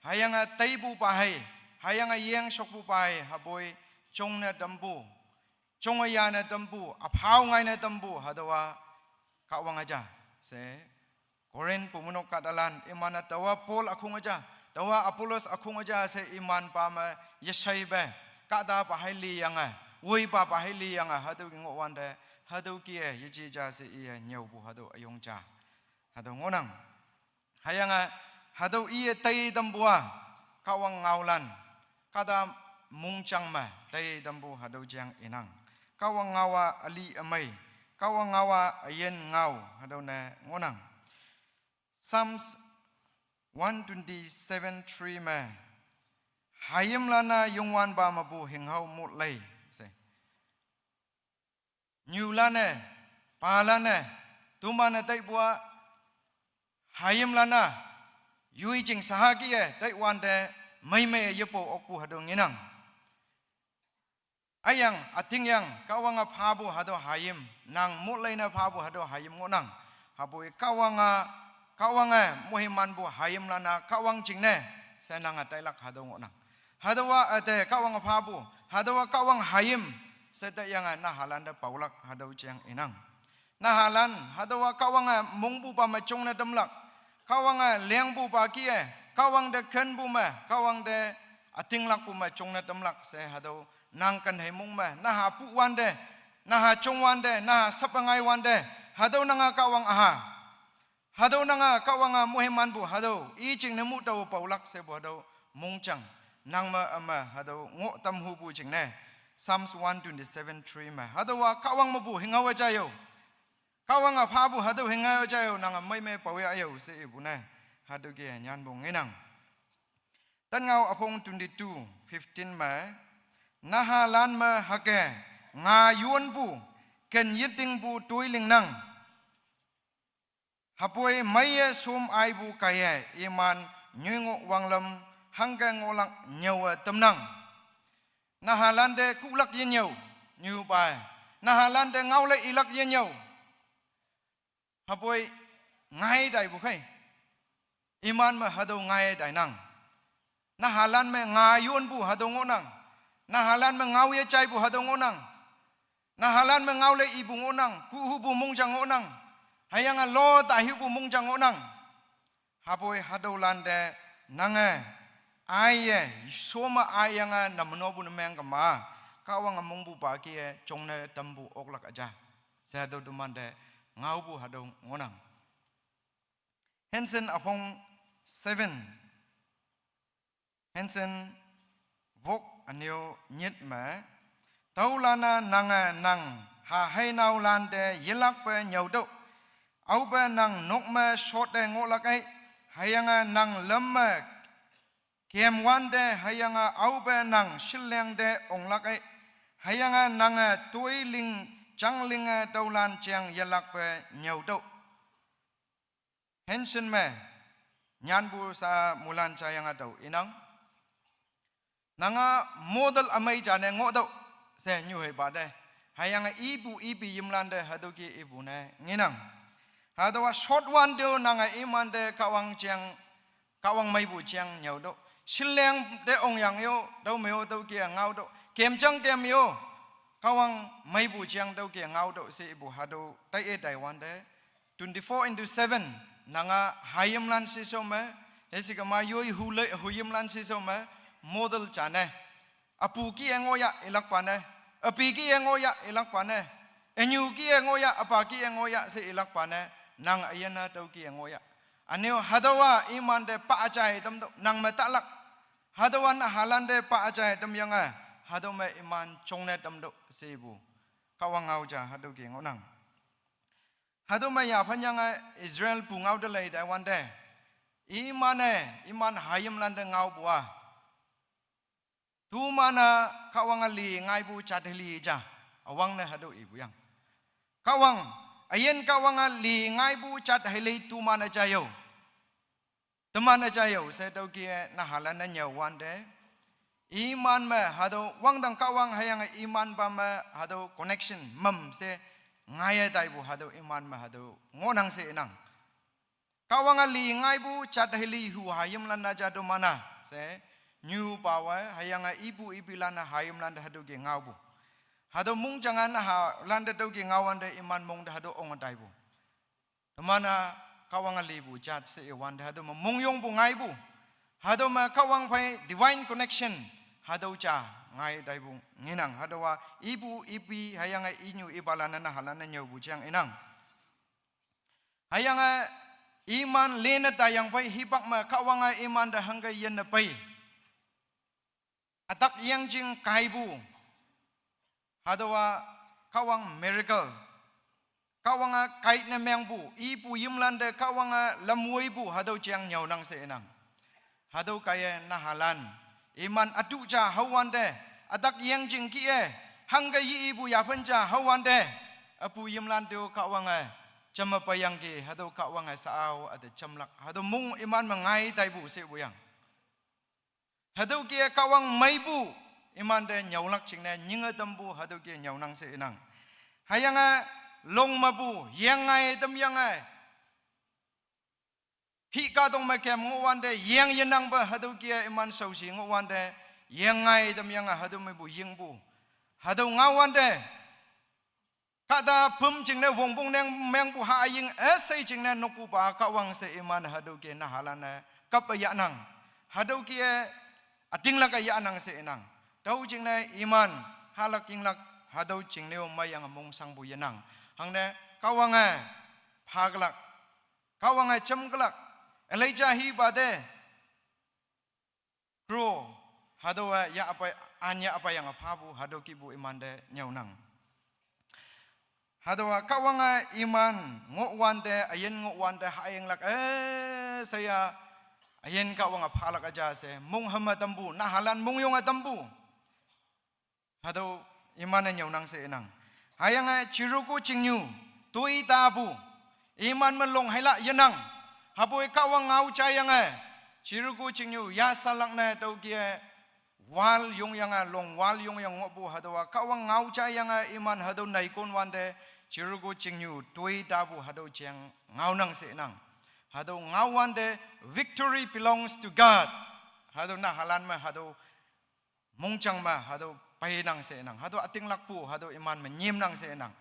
Hüyange teipupa hei. Hüyange yeng shokpupa hei. Hüpoi jongne tampu. Jonge yane tampu. Üphao ngaine tampu. Hatüowa Kahwange ja. She. Corinth pumonok kahtalan, iman-e taowa Paul ükhong ja, taowa Apollos ükhong ja she iman pa me yesheipe, kahtapa hei liyange, woipa pa hei liyange, hatüo ki ngohwante, hatüo ki-e yeji ja she iye nyüopu hatüo üyong ja. Hatüo ngohnang. Hüyange, hatüo iye tei tampu-a, Kahwang ngaolan, kahta mongjang me, tei tampu hatüo jeng inang. Kahwang ngao-a üli ümei, Kahwang ngao-a üyin ngao, hatüo ne ngohnang. Psalms one twenty-seven three me, hayimlan-a Youngwanpa mepu hinghao mot lei, she. Nyulan-e, palan-e, toman-e taipu-a, hayimlan-a, yoi jing shahaki-e, taiwante, meimei yepo okpu hatüo ngenang. Üyang, ütingyang, Kahwange phapu hatüo hayim, nang mot leine phapu hatüo hayim ngohnang. Hüpoi Kahwange, Kahwange moimanpu hayimlan-a, Kahwang jingne, she nange tailak hatüo ngohnang. Hatüowa üte Kahwange phapu, hatüowa Kahwang hayim, she teyange nahalante paolak hatüo jeng inang. Nahalan, hatüowa Kahwange mongpupa me jongne tamlak. Kahwange lengpupa ki-e, Kahwang te kenpu me, Kahwang te ütinglakpu me jongne tamlak she hatüo nang ken hei mong me, naha puwante, naha jongwante, naha sapangaiwante, hatüo nange Kahwang üha. Hatüo nange Kahwange moimanpu hatüo, i jingne mu tao paolak shepu hatüo mongjang. Nang me üme hatüo ngoh tamhupu jingne. Psalms one twenty-seven three me. Hatüowa Kahwang mepu hinghao-e jai-o. Kahwange phapu hatüo hinghao-e jai-o nange meimei paoya yo she ipu ne. Hatüoke nyanpu ngenang. Tan ngao üpong twenty-two fifteen me, nahalan me hüke nga yonpu, ken yetingpu toi lingnang. Hüpoi meiye shom aipu kaiye iman nyoi ngoh wanglam hangke ngohlak nyüowe tamnang. Nahalante kuhlak yenyüo, nyupa-e. Nahalante ngaole ilak yenyüo. Hüpoi ngai taipu khei. Iman me hatüo ngai tainang. Nahalan me nga yonpu hatüo ngohnang. Nahalan me ngao yejaipu hatüo ngohnang. Nahalan me ngaole ipu ngohnang, kuhupu mongjang ngohnang. Hüyange lo tahipu mongjang ngohnang. Hüpoi hatüolante nange aiye, shome aiyange namnopu ne meng kema, Kahwange mongpupa kih-e jongne tampu oklak üja. She hatüo temante ngaopu hatüo ngohnang. Hanson üpong seven. Hanson wok ünyo nyit me, tüolan-a nange nang haheinaolante yelakpe nyüotüoh. Aope nang nok me shotte ngohlak ei, hüyange nang lüm me kemwante, hüyange aope nang shileng te onglak ei, hüyange nange toi ling, jang linge tüolan jeng yelakpe nyüotüoh. Hanson me nyanpu sha mulan jayange tao inang. Nange model ümei jane ngohtüoh, she nyuheipa te. Hüyange ipu ipi yimlante hatüoke ipu ne ngenang. Hatüowa short wante-o nange imante Kahwang jeng, Kahwang meipu jeng nyüotüoh. Shileng te ongyang yo, tüo me-o tüoke ngaotüoh. Kemjang kem yo, Kahwang meipu jeng tüoke ngaotüoh she ipu hatüo taiye taiwante, twenty-four into seven, nange hayimlan shesho me, hüshikema yoi hule, huyimlan shesho me, model jane. Üpu kih-e ngohya ilakpa ne, üpi kih-e ngohya ilakpa ne, ünyu kih-e ngohya, üpa kih-e ngohya she ilakpa ne, nang üyin-a tüo kih-e ngohya. Ünyo hatüowa imante pa üjai tamtüoh, nang me tahlak. Hatüowa nahalante pa üjai tamyange, hatüo me iman jongne tamtüoh shepu. Kahwang ngao ja hatüoke ngohnang. Hatüo me yaphanyange Israel pungao te lei taiwante, iman-e, iman hayimlante ngaopu-a, toman-a Kahwange li ngaipu jat heli ja, üwangne hatüo ipu yang. Kahwang, üyin Kahwange li ngaipu jat heli toman-e jaiyo. Teman-e jaiyo she tüoke nahalan-e nyüowante, iman me hatüo wangdang Kahwang hüyange imanpa me hatüo connection mam she ngaiye taipu hatüo iman me hatüo ngohnang she inang. Kahwange li ngaipu jat heli hu hayimlan-a ja toman-a she nyupawe, hüyange ipu ipilan-e hayimlante hatüoke ngaopu. Hatüo mongjange nahalante tüoke ngaowante iman mong te hatüo onge taipu. Teman-a Kahwange lipu jat she iwante hatüo me mongyongpu ngaipu. Hatüo me Kahwang phei divine connection. Hatüo ja ngai taipu ngenang. Hatüowa ipu ipi hüyange inyu ipalan-e nahalan-e nyüopu jeng inang. Hüyange iman lene taiyang phei hipak me Kahwange imante hangke yinne pei. Ütak yengjing kaipu. Hatüowa Kahwang miracle. Kahwange kaine mengpu, ipu yimlante Kahwange lamwoipu, hatüo jeng nyüonang she inang. Hatüo kaiye nahalan, iman ütu ja haowante, ütak yengjing kih-e, hangke ye ipu yaphan ja haowante, üpu yimlante-o Kahwange jamme peiyangki, hatüo Kahwange shao üte jamlak, hatüo mong iman me ngai taipu shepu yang. Hatüoke Kahwang meipu, imante nyüolak jingne nyinge tampu, hatüoke nyüonang she inang. Hüyange long mepu yengngai tamyange, hih kahtong me kem ngohwante yeng yenangpe, hatüoke iman shaoshi ngohwante yengngai tamyange hatüo mepu yingpu, hatüo ngaowante kahta püm jingne wongpong neng mengpu haying üshei jingne nokpupa Kahwang she iman hatüoke nahalan-e kape yahnang. Hatüoke ütinglak-e yahnang she inang. Tüo jingne iman hahlak yinglak hatüo jingne-o meiyange mongshangpu yenang. Hangne Kahwange phaklak, Kahwange jamkelak, Elijah hipa te kro, hatüowe yahpei, an yahpeiyange phapu, hatüo kihpu imante nyüonang. Hatüowa Kahwange iman ngohwante, üyin ngohwante hayinglak, eh, sheya, üyin Kahwange phalak üja she, monghem-e tampu, nahalan mongyonge tampu. Hatüo iman-e nyüonang she inang. Hüyange Jeriko chingnyu toi tapu, iman me long heila yenang. Hüpoi Kahwang ngao jayange, Jeriko chingnyu yasalak ne tüoke wall yongyange, long wall yongyange ngohpu hatüowa Kahwang ngao jayange iman hatüo neikon wante, Jeriko chingnyu toi tapu hatüo jeng ngaonang she inang. Hatüo ngao wante, victory belongs to God. Hatüo nahalan me hatüo mongjang me hatüo peinang she inang. Hatüo ütinglakpu hatüo iman me nyimnang she inang.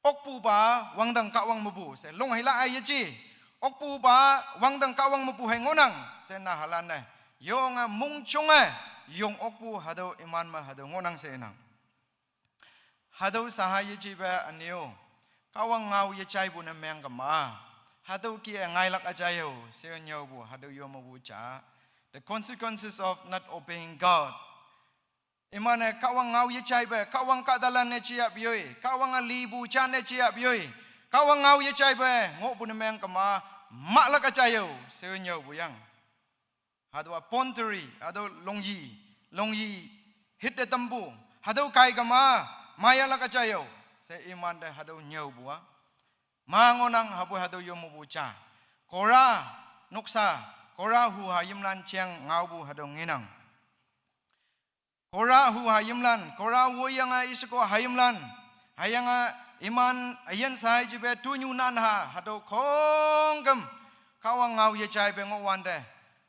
Okpupa wangdang Kahwang mepu she long heila-a yeje. Okpupa wangdang Kahwang mepu hei ngohnang she nahalan-e yonge mongjonge yong okpu hatüo iman me hatüo ngohnang she inang. Hatüo shaha yejepe ünyo, Kahwang ngao yejaipu ne meng kema, hatüo kih-e ngailak üjai-o she nyüopu hatüo yo mepu ja, the consequences of not obeying God. Iman-e Kahwang ngao yejaipe, Kahwang kahtalan ne jeyahpoi, Kahwange lipu ja ne jeyahpoi, Kahwang ngao yejaipe ngohpu ne meng kema, mahlak üjai-o she nyüopu yang. Hatüowa boundary, hatüo longyi, longyi hitte tampu, hatüo kai kema, mayahlak üjai-o she imante hatüo nyüopu-a ma ngohnang. Hüpoi hatüo yo mepu ja, Kora noksa, Kora huhayimlan jeng ngaopu hatüo ngenang. Kora huhayimlan, Kora woiyange isheko hayimlan, hüyange iman üyin shai jipe toinyu nanha hatüo khongküm Kahwang ngao yejaipe ngohwante,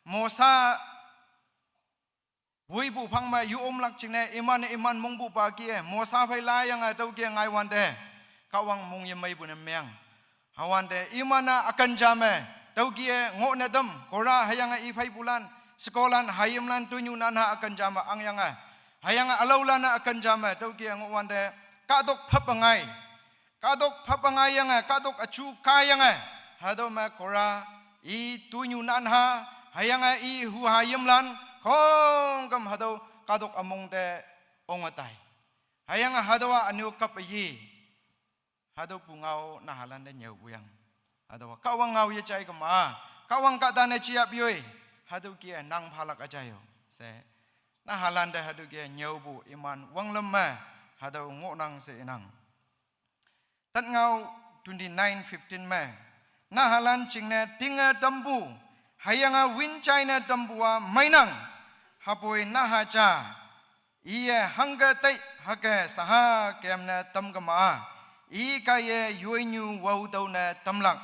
Mosa woipu phang me yo omlak jingne iman-e iman mongpupa kih-e Mosa phei layange tüoke ngaiwante, Kahwang mong yemeipu ne meng. Hüwante iman-a üken ja me tüoke ngohne tam, Kora hüyange ipheipulan, shekolan, hayimlan, toinyu nanha üken ja me angyange, hüyange ülaolan-a üken ja me tüoke ngohwante, kahtok phap ngai, kahtok phap ngaiyange, kahtok üju kaiyange, hatüo me Kora, i toinyu nanha, hüyange i huhayimlan, khongküm hatüo kahtok ümong te onge tai. Hüyange hatüowa ünyo kap yi. Hatüo pungao nahalante nyüopu yang. Hatüowa Kahwang ngao yejai kema, Kahwang kahta ne jeyahpoi, hatüo kih-e nang phalak üjai-o she, nahalante hatüo kih-e nyüopu iman wanglam me hatüo ngohnang she inang. Tat ngao twenty-nine fifteen me, nahalan jingne tinge tampu, hüyange win jaine tampu-a meinang. Hüpoi naha ja, iye hangke tei hüke shaha kemne tam kema-a, i kaiye yoinyu wao tüo ne tamlak.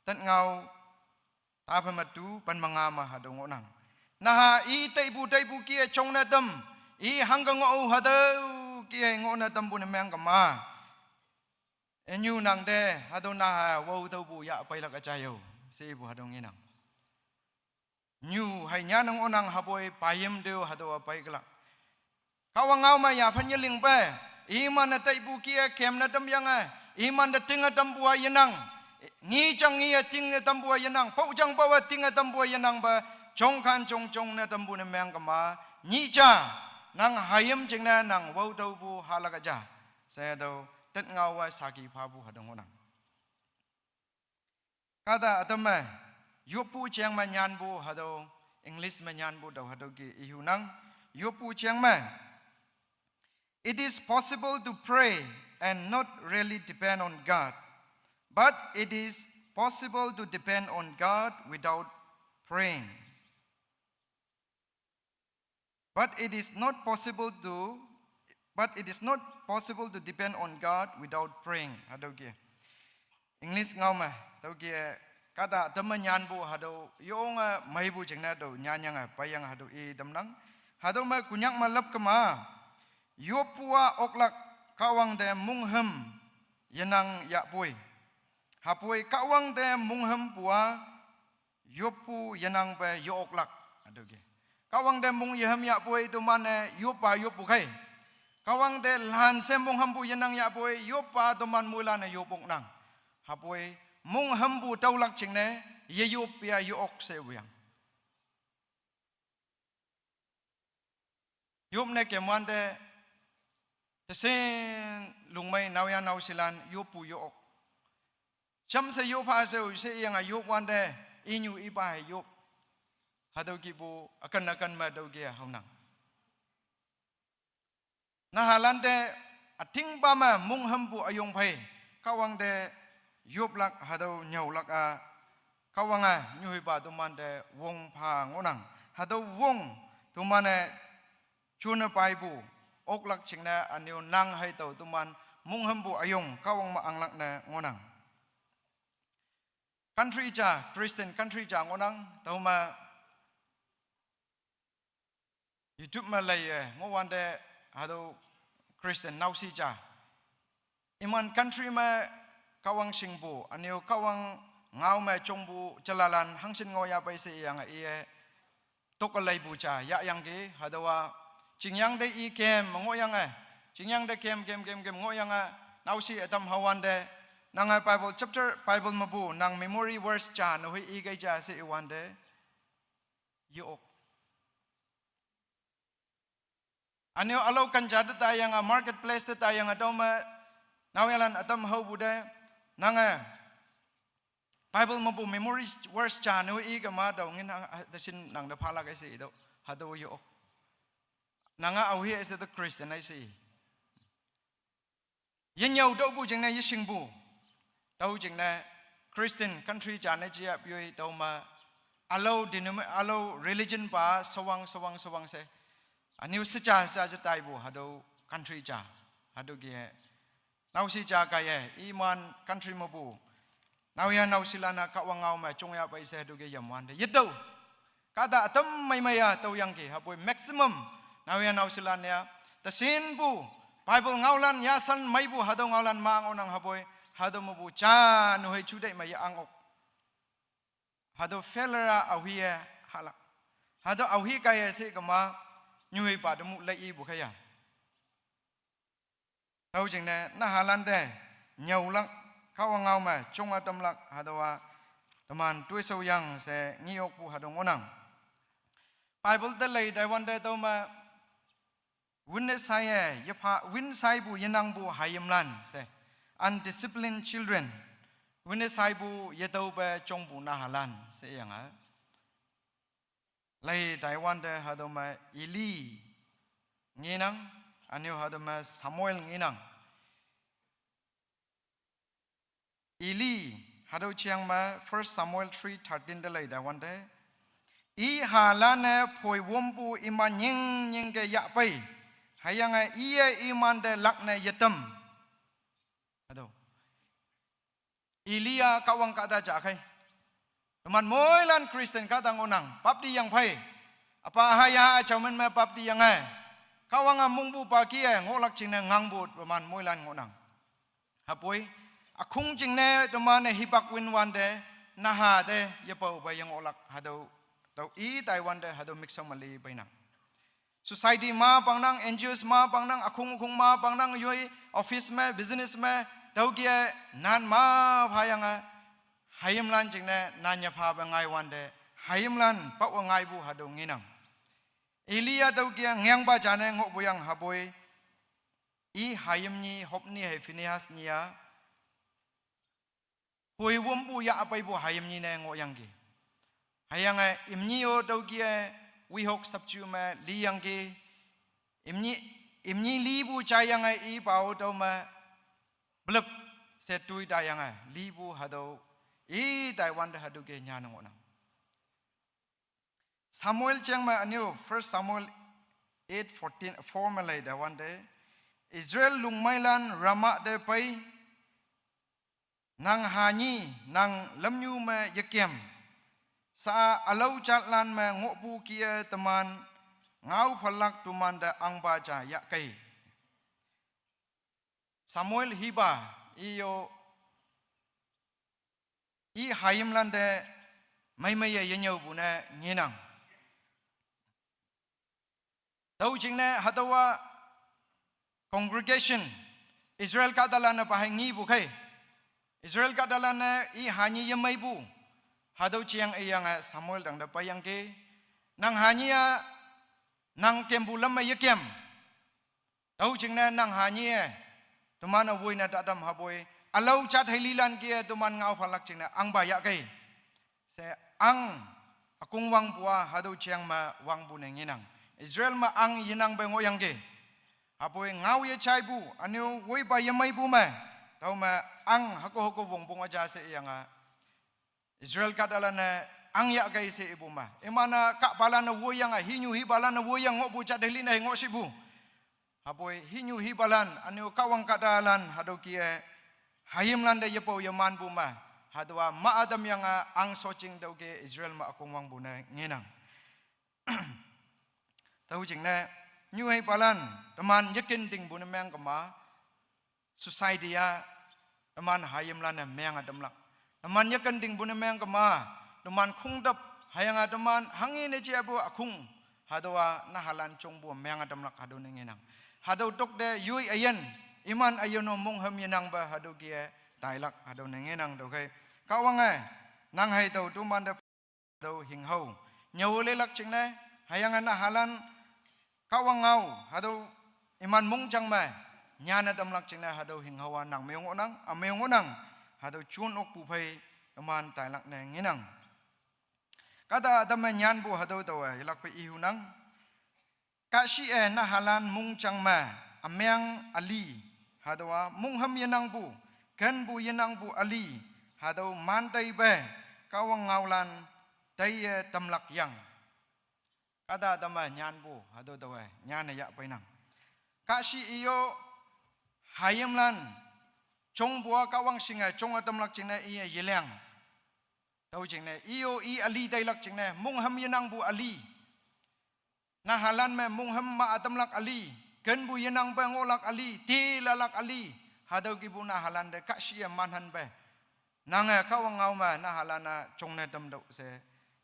Tat ngao taphe metu pen me nga me hatüo ngohnang. Naha i teipu teipu kih-e jongne tam, i hangke ngoh-o hatüo kih-e ngohne tampu ne meng kema, ünyu nangte hatüo naha wao tüopu yah peilak üjai-o shepu hatüo ngenang. Nyu hei nyanne ngohnang. Hüpoi payim te-o hatüowa peikelak. Kahwang ngao me yaphan yelingpe, iman-e teipu kih-e kemne tamyange, imante tinge tampu-a yenang, ngi jang ngi-e tinge tampu-a yenang, pao jang pao-e tinge tampu-a yenangpe, jongkhan jong jongne tampu ne meng kema, nyih ja, nang hayim jingne nang wao tüopu halak üja she hatüo tat ngao-a saki phapu hatüo ngohnang. Kahta ütam me, yoppu jeng me nyanpu hatüo, English me nyanpu tao hatüo kih ihunang. Yoppu jeng me, it is possible to pray and not really depend on God, but it is possible to depend on God without praying. But it is not possible to, but it is not possil to depend on God without praying. Hatüo kih-e English ngao me, tüo kih-e kahta ütam me nyanpu hatüo yonge meipu jingne tüo nyanyange peiyange hatüo i tamnang. Hatüo me Konyak me lap kema, yoppu-a oklak Kahwang te monghem yenang yahpoi. Hüpoi Kahwang te monghempu-a yoppu yenangpe yo-oklak. Hatüo kih-e Kahwang te mong yehem yahpoi teman-e yoppa yoppu khei. Kahwang te lanshe monghempu yenang yahpoi yoppa teman moilan-e yop-oknang. Hüpoi monghempu tüolak jingne yeyop ya yo-ok she wuyang. Yopne kemwante Tesen lungmei naoya naoshilan yoppu yo-ok. Shamshe yop ha sheo she iyanga yop wante, inyu ipa hei yop. Hatüo kihpu akan akan me tüo kih-e haonang. Nahalante, atingpa me monghümpu üyong phei, Kahwang te yoplak hatüo nyüolak-a, Kahwange nyuhipa temante wong pha ngohnang. Hatüo wong teman-e june paipu, oklak jingne üne-o nang hei tao teman monghümpu üyong Kahwang me anglak ne ngohnang. Country ja, Christian country ja ngohnang, tüome YouTube me leiye ngohwante, hatüo Christian naoshi ja. Iman country me Kahwang shingpu, üne-o Kahwang ngao me jongpu jalalan hangshin ngohya pei she iyange iye tok leipu ja yahyangki, hatüowa chingyang te i kem me ngohyange, chingyang te kem, kem, kem, kem ngohyange, naoshi ütam hawante, nange Bible chapter, Bible mepu nang memory verse ja nehoi ikei ja she iwante, ye-ok. Üne-o ülao kan ja te taiyange, marketplace te taiyange, tüome naoyalan ütam haopu te, nange Bible mepu memory verse ja nehoi ikema tao ngin, ah, ah, te shin nang te phalak-e she itüo, hatüo ye-ok. Nange aohe she te Christian-e she i. Yenyüo tüopu jingne yeshingpu. Tüo jingne Christian country ja ne jiap yoi tüome ülao denomi-, ülao religion pa shawang, shawang, shawang she. Üne-o sheja, sheja je taipu, hatüo country ja. Hatüo kih-e naoshi ja kaiye, iman country mepu naoya naoshilan-a Kahwang ngao me jongya pei she hatüo kih-e yamwante yetüo. Kahta ütam meimei-a tüoyangki, hüpoi maximum naoya naoshilan-e-a, teshinpu Bible ngaolan yashan meipu hatüo ngaolan ma ngohnang, hüpoi hatüo mepu ja nehoi juteih me ye-ang ok. Hatüo failure-a aohe-e hahlak. Hatüo aohe kaiye she kema, nyuhipa te mu lei ipu khaya. Tüo jingne nahalante nyüolak, Kahwang ngao me jonge tamlak hatüowa teman toishao yang she nge-okpu hatüo ngohnang. Bible te lei taiwante tüome, win-e shaiye, yepha, win shaipu yenangpu hayimlan she, undisciplined children, win-e shaipu yetüope jongpu nahalan she iyange lei taiwante hatüo me Eli ngenang, üne-o hatüo me Samuel ngenang. Eli, hatüo jeang me First Samuel three thirteen te lei taiwante, ihalan-e phoi wompu iman nying nyingke yahpei, hüyange iye imante lakne yetam. Hatüo Eli-a Kahwang kahta ja khei. Teman moilan Christian kahta ngohnang, bapti yang phei. Üpa haya jaomin me bapti yange, Kahwange mongpupa kih-e ngohlak jingne ngangpu teman moilan ngohnang. Hüpoi ükhong jingne teman-e hipak win wante, naha te yepaope yengohlak hatüo, tüo i taiwante hatüo mixao me li peinang. Society ma pangnang, N G Os ma pangnang, ükhong ükhong ma pangnang, yoi office me, business me, tüokih-e nan ma phayange, hayimlan jingne nan yephape ngaiwante, hayimlan pawe ngaipu hatüo ngenang. Eli-a tüokih-e ngeangpa jane ngohpu yang, hüpoi i hayim nyi Hophni hei Phinehas nyi-a phoi wompu yahpeipu hayim nyi ne ngohyangki. Hüyange imnyi-o tüokih-e wihok sapju me liyangki. Imnyi, imnyi lipu jaiyange ipa-o tüo me blüp she toi taiyange lipu hatüo i taiwante hatüo kih-e nyane ngohnang. Samuel jeng me ünyu, First Samuel eight fourteen, four me lei taiwante, Israel lungmeilan Ramah te pei, nang hanyi, nang lümnyu me yekem, sa-a ülao jatlan me ngohpu kih-e teman ngao phalak, temante ahngpa ja yahkei. Samuel hipa, i-o, i hayimlan te meimeiye yenyüopu ne ngenang. Tüo jingne hatüowa congregation, Israel kahtalan-e pa hei ngepu khei. Israel kahtalan-e i hanyi yemeipu. Hatüo jeang iyange Samuel tangte peiyangki. Nang hanyi-a, nang kempu lam me yekem. Tüo jingne nang hanyi-e, teman-e woine tatam hapoi, ülao jat hei lilan kih-e teman ngao phalak jingne angpa yahkei she ang ükong wangpu-a hatüo jeng me wangpu ne ngenang. Israel me ang yenangpe ngohyangki. Hapoi ngao yejaipu, üne-o woipa yemeipu me, tüome ang hüko hüko wongpong üja she iyange Israel kahtalan-e ang yahkei she ipu me, iman-a kahpalan-e woiyange, hinyu hipalan-e woiyange ngohpu jat hei line hei ngohshipu. Hapoi hinyu hipalan, üne-o Kahwang kahtalan hatüo kih-e hayimlan te yepao yemanpu me, hatüowa ma ütamyange ang shotjing tüoke Israel me ükong wangpu ne ngenang. Tüo jingne, nyu hipalan, teman yeken tingpu ne meng kema, society-a, teman hayimlan-e menge tamlak. Teman yeken tingpu ne meng kema, teman khongtüp, hüyange teman hanghe ne jepu ükhong, hatüowa nahalan jongpu menge tamlak hatüo ne ngenang. Hatüo tokte yoi üyin, iman üyin-o monghüm yenangpe hatüo kih-e tailak hatüo ne ngenang tüokhei. Kahwange, nang hei tao tomante hatüo hinghao nyüo lelak jingne, hüyange nahalan Kahwang ngao, hatüo iman mongjang me, nyanne tamlak jingne hatüo hinghao-a nang me ngohnang, ame ngohnang, hatüo jon okpu phei teman tailak ne ngenang. Kahta ütam me nyanpu hatüo taowe yelakpe ihunang. Kahshih-e nahalan mongjang me, ümeng üli, hatüowa monghüm yenangpu, kenpu yenangpu üli, hatüo manteipe, Kahwang ngaolan, taiye tamlak yang. Kahta ütam me nyanpu hatüo taowe nyanne yahpeinang. Kahshih iyo hayimlan jongpu-a Kahwang shinge jonge tamlak jingne iye yeliang. Tüo jingne iyo i üli tailak jingne monghüm yenangpu üli. Nahalan me monghüm ma ütamlak üli, kenpu yenangpe ngohlak üli, telalak üli, hatüo kihpu nahalan te kahshih-e manhanpe. Nange Kahwang ngao me nahalan-a jongne tamtüoh she,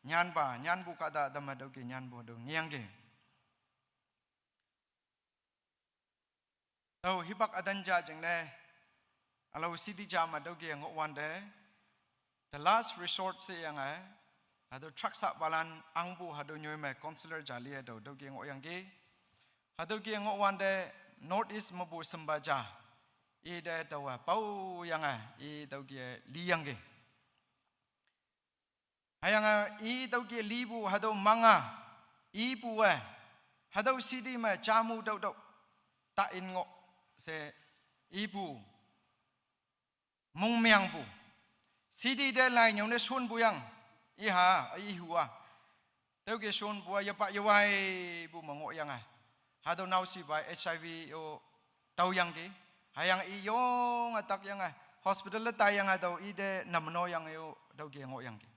nyanpa, nyanpu kahta ütam me tüoke nyanpu hatüo ngeyangki. Tüo hipak ütan ja jingne, ülao city ja me tüoke ngohwante, the last resort sheyange, hatüo truck sapalan angpu hatüo nyoi me councillor ja liye tüo tüoke ngohyangki. Hatüoke ngohwante North East mepu shimpa ja, ite taowe paoyange, i tüoke liyangki. Hüyange i tüoke lipu hatüo manga, ipu-e, hatüo city me jamu tüotüoh, ta-in ngoh, she ipu, mongmengpu. City te lai nyüone shonpu yang, iha, ihu-a. Tüoke shonpu-a yepa yewaipu me ngohyange. Hatüo naoshipa H I V-o taoyangki. Hüyange i yonge takyange, hospital te taiyange tüo ite namno yange-o tüoke ngohyangki.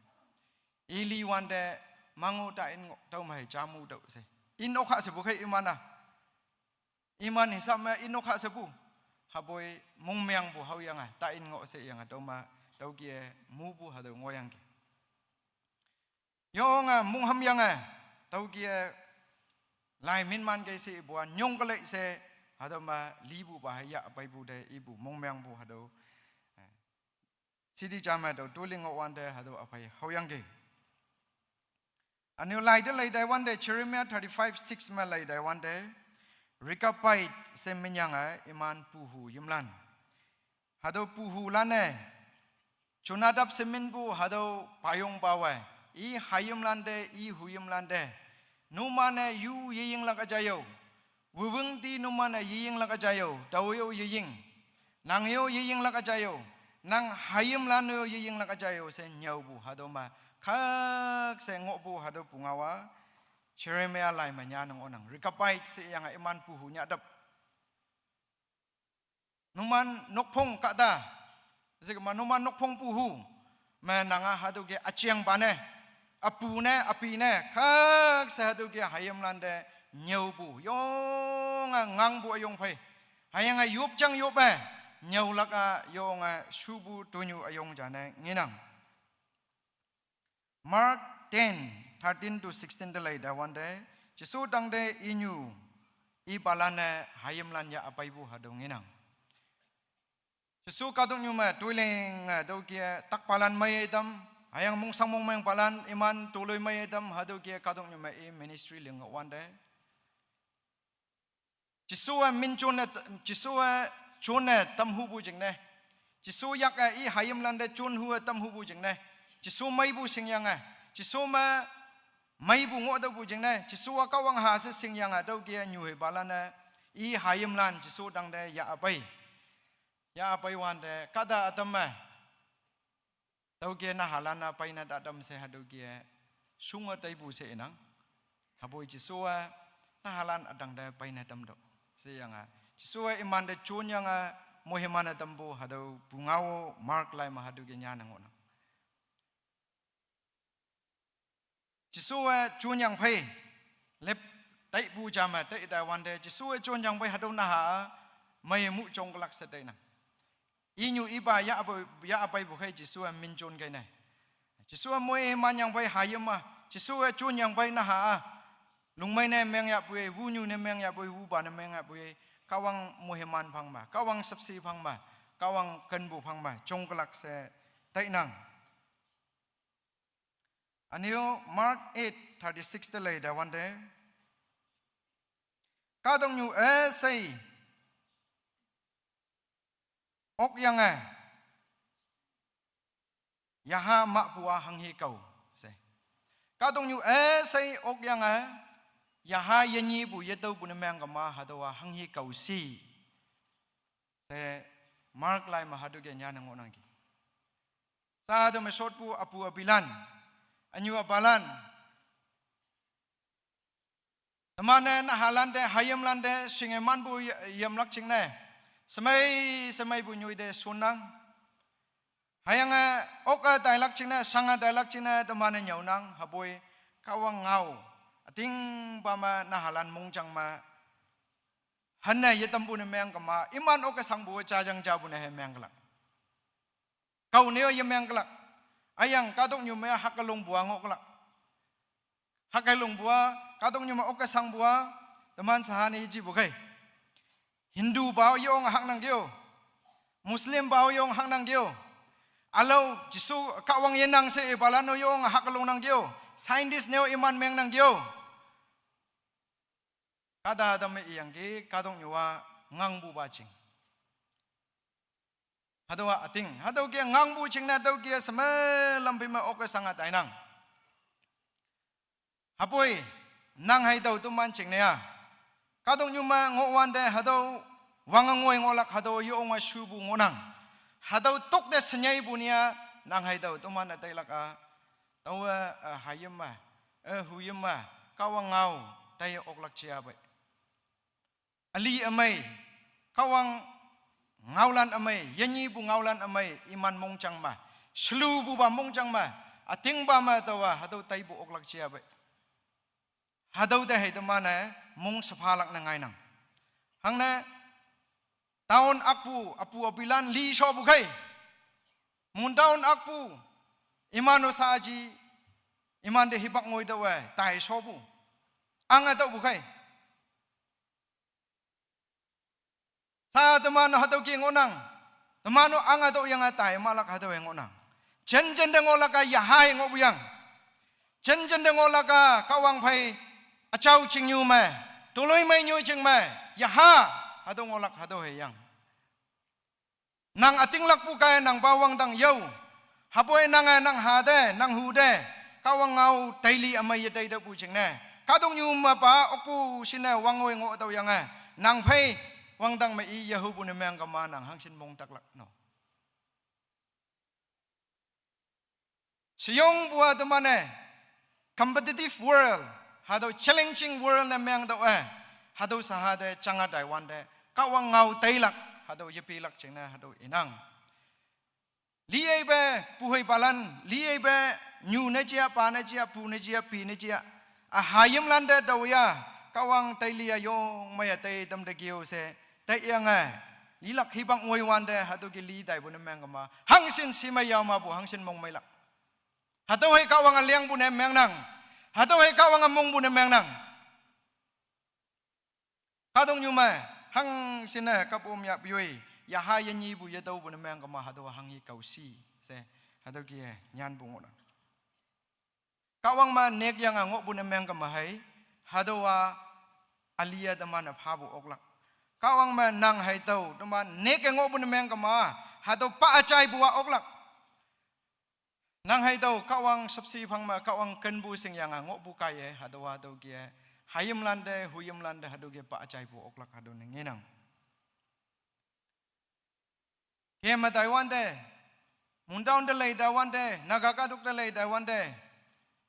I liwante mango ta-in ngoh, tüome hei jamu tüoh she. In okha shepu khei iman-a. Iman hisap me in okha shepu. Hapoi mongmengpu haoyange, ta-in ngoh sheyange, tüome, tüoke mupu hatüo ngohyangki. Yonge monghümyange, tüoke lai minman kei she ipu-a nyongkelei she, hatüo me lipupa hei yah peipu te ipu mongmengpu hatüo, eh, city ja me tüo toiling ngohwante hatüo üphei haoyangki. Üne-o lai te lei taiwante Jeremiah thirty-five six me lei taiwante, Rechabite she minyange iman puhu yimlan. Hatüo puhulan-e, Jonadab she minpu hatüo payongpawe, i hayimlan te, i huyimlan te, numan-e yu yeyinglak üjai yo. Wuwüngti numan-e yeyinglak üjai yo, tao yo yeying. Nang yo yeyinglak üjai yo, nang hayimlan yo yeyinglak üjai yo she nyüopu hatüo me, khakshe ngohpu hatüo pungao-a, Jeremiah lai me nyanne ngohnang, Rechabite sheyange iman puhu nyatap. Numan nokphong kahta, shekema numan nokphong puhu me nanga hatüoke üjengpa ne, üpu ne, üpi ne, khakshe hatüoke hayimlan te nyüopu, yonge ngangpu üyong phei. Hüyange yopjang yope, nyüolak-a yonge shupu tonyu üyong jane ngenang. Mark ten, thirteen to sixteen te lei taiwante, Jesu tangte inyu, ipalan-e hayimlan yah peipu hatüo ngenang. Jesu kahtoknyu me toiling, eh, tüoke takpalan meiye tam, hüyange mongshang mongmengpalan iman toloi meiye tam, hatüoke kahtoknyu me i ministry ling ngohwante. Jesu-e min jonne, Jesu-e jonne tamhupu jingne. Jesu yak-e i hayimlante jonhu-e tamhupu jingne. Jesu meipu shingyange, Jesu me meipu ngohtüohpu jingne. Jesu-a Kahwang ha she shingyange tüoke nyuhipalan-e i hayimlan Jesu tangte yahpei. Yahpeiwante kahta ütam me tüoke nahalan-a peine tatam she hatüoke shunge teipu she inang. Hüpoi Jesu-a nahalan ütangte peine tamtüoh sheyange, Jesu-e imante jonyange moiman-e tampu hatüo pungao Mark lai me hatüoke nyane ngohnang. Jesu-e jonyang phei lep taipu ja me tai taiwante, Jesu-e jonyang phei hatüo naha-a mei mu jonglak she tainang. Inyu ipa yahpei, yahpeipu khei Jesu-e min jon kei ne. Jesu-e moiman yangphei hayim-a, Jesu-e jonyang phei naha-a lungmei ne meng yahpoi, wunyu ne meng yahpoi, wupa ne meng yahpoi, Kahwang moiman phang me, Kahwang shüpshe phang me, Kahwang kenpu phang me jonglak she tainang. Üneo Mark eight thirty-six te lei taiwante, kahtoknyu üshei okyange yaha mahpu-a hanghe kao she. Kahtoknyu üshei okyange yaha yenyipu yetaopu ne meng kema hatüowa hanghe kao shi she Mark lai me hatüoke nyane ngohnangki. Sha hatüo me shotpu üpu üpilan, ünyu üpalan, teman-e nahalante, hayimlante shinge manpu ye-, yemlak jingne shemei shemeipu nyoi te shonnang. Hüyange oke tailak jingne, shange tailak jingne teman-e nyüonang. Hüpoi Kahwang ngao ütingpa me nahalan mongjang me hanne yetampu ne meng kema, iman oke shangpu-e jajang japu ne hei menglak. Kao ne-o yemengkelak. Hüyange kahtoknyu me hakelongpu-a ngohkelak. Hakelongpu-a, kahtoknyu me oke shangpu-a, teman shaha ne yejipu khei, Hindu pa-o yong haknangkeo, Muslim pa-o yong haknangkeo, ülao Jesu Kahwang yenang she ipalan-o yong hakelongnangkeo, scientist ne-o iman mengnangkeo. Kahta ütam me iyangki kahtoknyu-a ngangpupa jing. Hatüowa üting, hatüoke ngangpu jingne tüoke sheme lam phei me oke shange tainang. Hüpoi nang hei tao teman jingne-a kahtoknyu me ngohwante hatüo wange ngoi ngohlak, hatüo yonge shupu ngohnang. Hatüo tokte shenyeipu ni-a nang hei tao teman-e tailak-a, taowe, eh, hayim me, eh, huyim me, Kahwang ngao taiye oklak jia pei. Üli ümei, Kahwang ngaolan ümei, yenyipu ngaolan ümei, iman mongjang me, shelupupa mongjang me, ütingpa me taowa hatüo taipu oklak jia pei. Hatüo te hei teman-e mong shephalak ne ngainang. Hangne town akpu, üpu üpilan li shopu khei, Mon town akpu, iman-o shaaji, imante hipak ngoi tüowe tai shopu, ange tüopu khei. Sha teman-o hatüo ke ngohnang, teman-o ange tüoyange tai mahlak hatüowe ngohnang. Jenjen te ngohlak-a yahai ngohpuyang. Jenjen te ngohlak-a Kahwang phei üjao chingnyu me, toloimei nyoi jing me, yaha, hatüo ngohlak hatüo hei yang. Nang ütinglakpu kaiye nangpa wangdang yao. Hüpoi nange nang ha te, nang hu te, Kahwang ngao teili ümei yetei tüopu jingne, kahtoknyu mepa okpu shinne wangngoi ngoh tüoyange, nang phei wangdang me i yehupu ne meng kema nang hangshin mong taklak no. Sheyongpu-a teman-e competitive world, hatüo challenging world ne meng tüoh-e, hatüo shaha te jange taiwante, Kahwang ngao teilak, hatüo yepilak jingne hatüo inang. Liyeipe, puheipalan, liyeipe, nyu ne jia, pa ne jia, pu ne jia, pi ne jia, ühayimlan te tao ya, Kahwang teili-a yong meiye tei tam te keo she, taiyange, lilak hipak ngoi wante, hatüo ke li taipu ne meng kema, hangshin shimei yao mepu, hangshin mongmeilak. Hatüo hei Kahwange lingpu ne mengnang. Hatüo hei Kahwange mongpu ne mengnang. Kahtoknyu me, hangshinne kap om yahpu yoi, yaha yenyipu yetaopu ne meng kema hatüo hanghe kao shi, she, hatüo ke nyanpu ngohnang. Kahwang me nekyange ngohpu ne meng kema hei, hatüowa üli-e teman-e phapu oklak. Kahwang me nang haitüo, teman neke ngohpu ne meng kema, hatüo pa achaipu a oklak. Nang haitüo, Kahwang shapshi phang me, Kahwang kenpu shingyange ngohpu kaiye, hatüo hatüo ke, hayimlan te, huyimlan te, hatüo ke pa achaipu oklak hatüo ne ngenang. Kem me taiwante, Mongtaowan te lei taiwante, Naga kahtok te lei taiwante,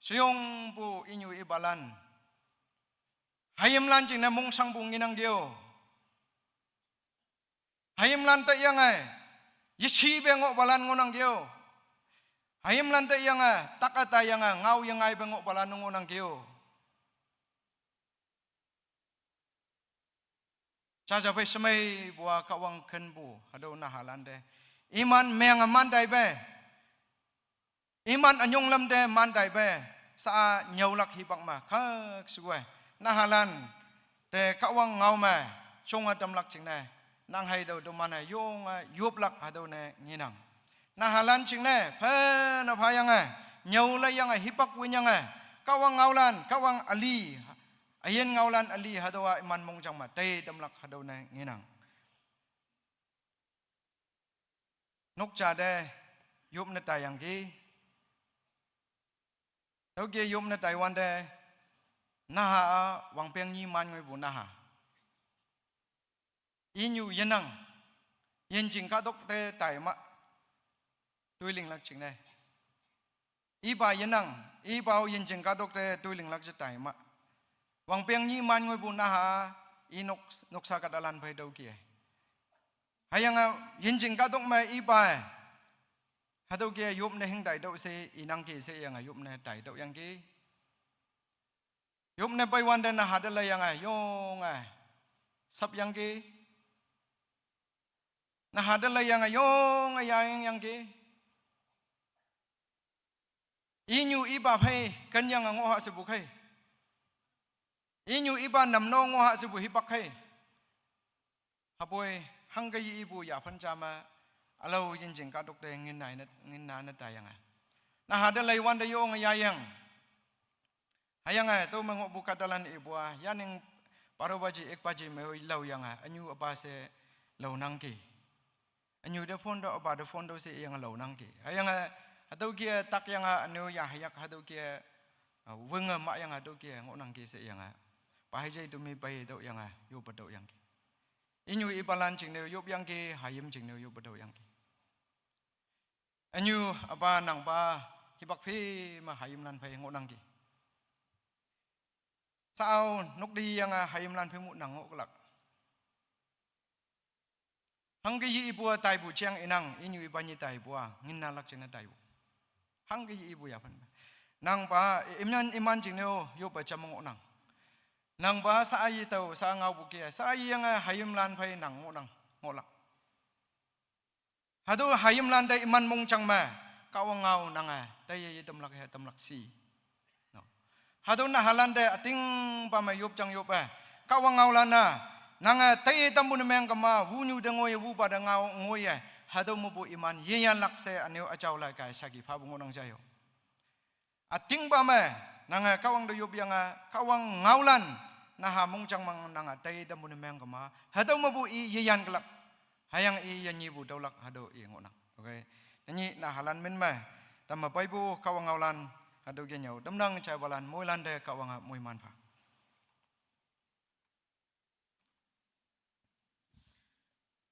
sheyongpu inyu ipalan. Hayimlan jingne mongshangpu ngenang keo. Hayimlan te yange, yeshipe ngohpalan ngohnang keo. Hayimlan te yange, tak-a taiyange, ngao yengaipe ngohpalan ngohnang keo. Jaja phei shemeipu a Kahwang kenpu, hatüo nahalan te. Iman menge man taipe. Iman ünyong lam te man taipe. Sha-a nyüolak hipak me, khakshuwe. Nahalan te Kahwang ngao me, shonge tamlak jingne. Nang haitüo teman-e yonge yoplak hatüo ne ngenang. Nahalan jingne, phene phayange, nyüolaiyange, hipak winyange, Kahwang ngaolan, Kahwang üli, üyin ngaolan üli hatüowa iman mongjang me tei tamlak hatüo ne ngenang. Nokja te yopne taiyangki. Tüoke yopne taiwante naha-a wangpeng nyi man ngoipu naha. Inyu yenang, yinjing kahtok te taima, toilinglak jingne. Ipa yenang, ipa-o yinjing kahtok te toilinglak je taima. Wangpeng nyi man ngoipu naha, i nok, noksa kahtalan phei tüoke. Hüyange yinjing kahtok me ipa-e. Hatüoke yopne hing taitüoh she inangki sheyange yopne taitüohyangki. Yopne peiwante naha te laiyange yonge shapyangki. Naha te laiyange yonge yayangyangki. Inyu ipa phei kenyange ngoh ha shepu khei. Inyu ipa namno ngoh ha shepu hipak khei. Hüpoi hangke ye ipu yaphan ja me, ülao yinjing kahtok te nginna ne, nginna ne taiyange. Naha te laiwante yonge yayang. Hüyange tüo me ngohpu kahtalan ipu a, yaning baro baji, ek baji me laoyange, ünyu üpa she laonangki. Ünyu te phone tüoh, üpa te phone tüoh she iyange laonangki. Hüyange, hatüoke takyange, üne-o ya hayak hatüoke, a, winge mayange hatüoke ngohnangki she iyange. Pa hei jai temi pei tüohyange, yoppe tüohyangki. Inyu ipalan jingne-o yopyangki, hayim jingne-o yoppe tüohyangki. Ünyu üpa nangpa hipak phi me hayimlan phei ngohnangki. Sha-o nokteyange hayimlan phei mu nang ngohlak. Hangke ye ipu a taipu jeng inang, inyu ipa nyi taipu a, nginnalak jingne taipu. Hangke ye ipu yaphan. Nangpa, i-, iman, iman jingne-o, yoppe jam ngohnang. Nangpa sha-a ye tao, sha-a ngaopu ke, sha-a yeyange hayimlan phei nang ngohnang, ngohlak. Hatüo hayimlan te iman mongjang me, Kahwang ngao nange, taiye ye tamlak he tamlak shi. No. Hatüo nahalan te ütingpa me yopjang yoppe. Kahwang ngaolan-a, nange taiye tampu ne meng kema, wunyu te ngoiye, wupa te ngao ngoiye. Hatüo mepu iman yeyanlak she üne-o üjao lai kai saki phapu ngohnang jaiyo. Ütingpa me, nange Kahwang te yopyange, Kahwang ngaolan, naha mongjang mang nange taiye tampu ne meng kema. Hatüo mepu i yeyan kelak. Hüyange i yenyipu tüolak hatüo i ngohnang. Okay. Tenyih nahalan min me, tamme peipu Kahwang ngaolan, hatüo ke nyüo tamnang jaipalan, moilan te Kahwange moiman pha.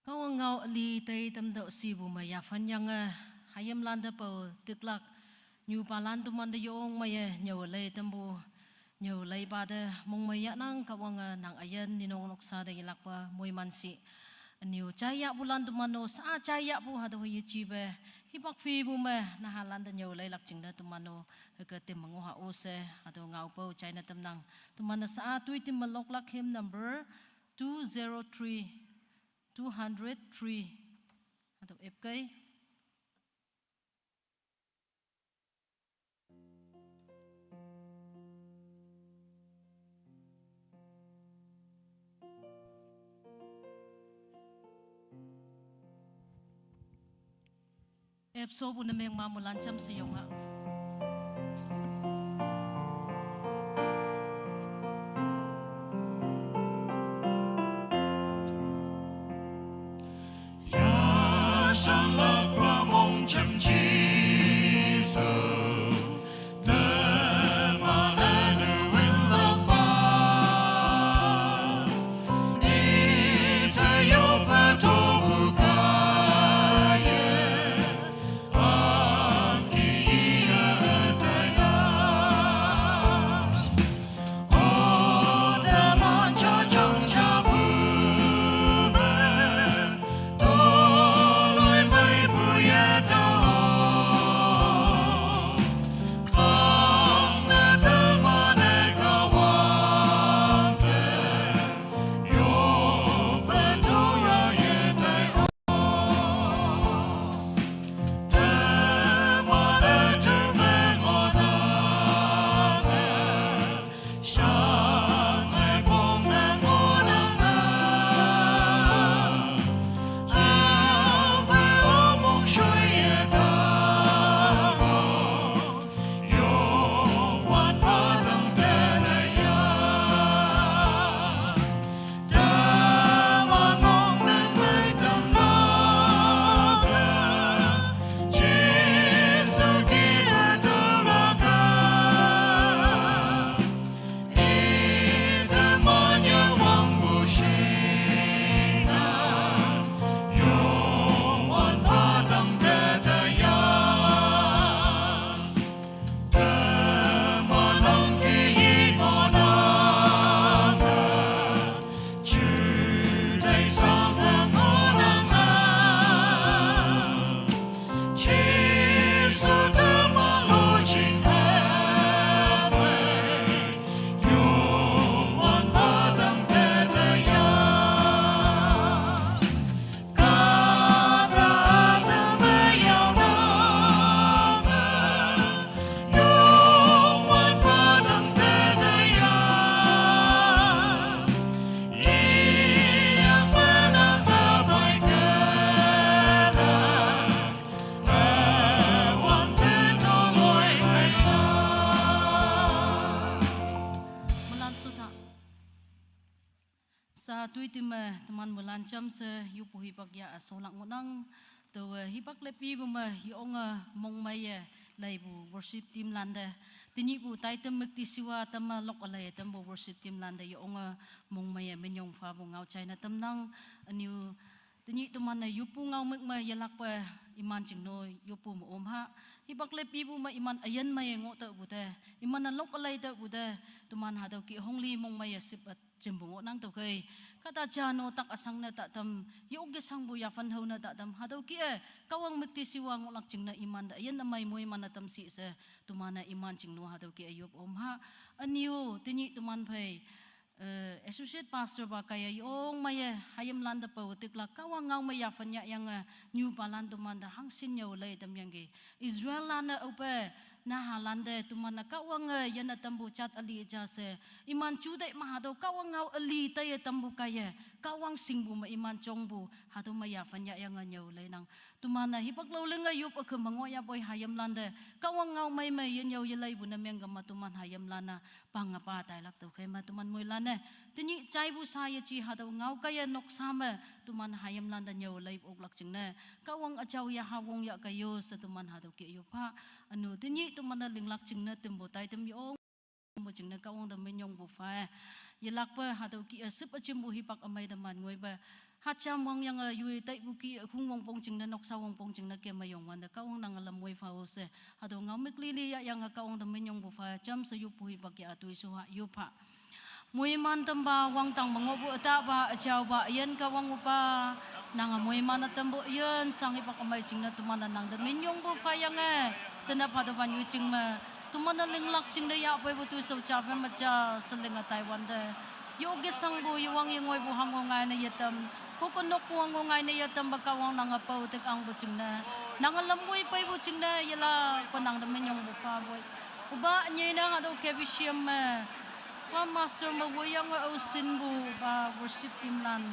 Kahwang ngao üli tei tamtüoh shipu me yaphan yange, hayimlan te pao tiklak, nyupalan teman te yong meiye nyüo lei tampu, nyüo leipa te mongmei yahnang Kahwange nang üyin ninok noksa te yelakpe moiman shi. Ünyu jaiyahpulan teman-o sha jaiyahpu hatüo yejipe, hipak phipu me nahalan te nyüo leilak jingne teman-o, hüke temme ngoh ha-o she, hatüo ngaopao jaine tamnang. Teman-e sha toi temme loklak hymn number two zero three, two hundred three. Hatüo epkei. Epshopu ne meng ma mulan jamshe yong ha. Mulan sutha. Sa tui ti me teman mulan cham se yu pu hipak ya aso lak ngunang. Te we hipak le pi bu me yong a mong mai ye lai bu worship team lande. Tinyi bu tai tem mek ti siwa tem a lok alai tem bu worship team lande yong a mong mai ye menyong fa bu ngau chai na tem nang. Aniu tinyi teman na yu pu ngau mek me yelak pe iman ching no yu pu me om ha. Hipak le pi bu me iman ayan mai ye ngo te bu te. Iman na lok alai te bu te. Teman ha dau ki hong li mong mai ye sip at chim bu ngo nang tau kei. Kata cha no tak asang na ta tam, yo ge sang bu ya fan hau na ta tam, ha dau ki e, kawang mek ti siwa ngo lak ching na iman da, yan amai mui man na tam si se, teman na iman ching no ha dau ki e yup om ha. Aniu, tinyi teman phei, eh, associate pastor ba kaya yong mai ye, hayam lande pau tik la kawang ngau mai ya fan ya yang, eh, nyu pa lan teman da hang sin yau lai tam yang ge. Israel lan na au pe, na ha lande teman na kawang, eh, yan na tam bu chat ali ja se. Iman chu dai ma ha dau kawang ngau ali tai ye tam bu kai ye. Kawang sing bu ma iman chong bu. Ha dau ma ya fan ya yang a nyau lai nang. Teman na hipak lau ling a yup a ke ma ngo ya boi hayam lande. Kawang ngau mai mai ye nyau ye lai bu na meng ga ma teman hayam lan na. Pang a pa tai lak tau kei ma teman mui lan ne. Tinyi chai bu sa ye chi ha dau ngau kai ye nok sa me. Teman hayam lande nyau lai bu ok lak ching ne. Kawang a chau ya ha wong ya kai yo se teman ha dau ki yo pa. Anu tinyi teman na ling lak ching ne tem bu tai tem yo. Mo ching na kawang da menyong bu fa. Ye lak pa ha dau ki, eh, sip a chim bu hipak amai da man ngoi ba. Ha cham wang yang, eh, yui tai bu ki, eh, hung wang pong ching na noksa wang pong ching na ke ma yong wan da kawang nang lam wai fa o se. Ha dau ngau mik li li ya yang, eh, kawang da menyong bu fa. Cham se yu pu hipak ya tui su ha yu pa. Mui man tam ba wang tang ma ngo bu ta ba a chau ba yan kawang u pa. Nang a mui man a tam bu yan sang hipak amai ching na teman na nang da menyong bu fa yang, eh. Tena pa da ban yu ching ma. Teman na ling lak ching da ya pai bu tu sau cha fe ma cha se ling a Taiwan da. Yo ge sang bu yu wang ye ngoi bu hang wang ngai na ye tam. Ko ko nok bu wang wang ngai na ye tam ba kawang nang a pau tek ang bu ching na. Nang a lam bui pai bu ching na ye la ko nang da menyong bu fa bui. U ba nye na ha dau ke bi siam ma. Wa master ma bu yang a au sin bu ba worship team lan.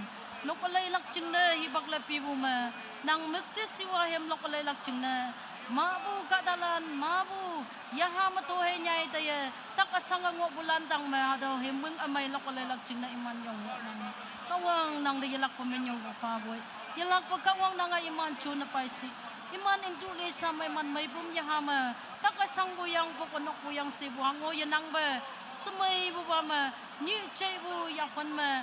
Lok a lai lak ching na hipak la pi bu ma. Nang mek ti siwa hem lok a lai lak ching na. Ma bu ka da lan ma bu. Ya ha ma to he nyai ta ye, tak a sang a ngo bu lan tang me ha dau hem wing amai lok a lai lak ching na iman yong nang. Kawang nang da ye lak pa men yong bu fa boi. Ye lak pa kawang nang a iman chu na pai si. Iman indu le sam iman meibum yahame, takasang bu yang pok onok bu yang se bu hango yenang be, semei bu ba me, nyi chei bu yafan me,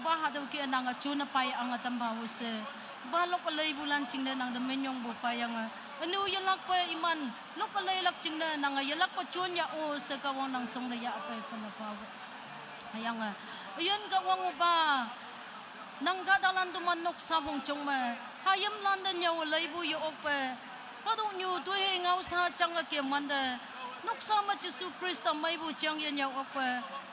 ba hadau ke nang a chun a pai ang a tamba u se. Ba lok a lei bu lan chingne nang de menyong bu fa yang a. Anu yelak pe iman, lok a lei lak chingne nang a yelak pe chun ya u se Kahwang nang song de ya a pe fan a fa u. Ayang a, yen Kahwang u ba, nang ka dalan tuman noksa bong chong me, hayam lan de nyau lei bu ye ok pe, kadok nyu tui he ngau sa chang a ke man de, noksa ma Jesu Krista mei bu chang ye nyau ok pe,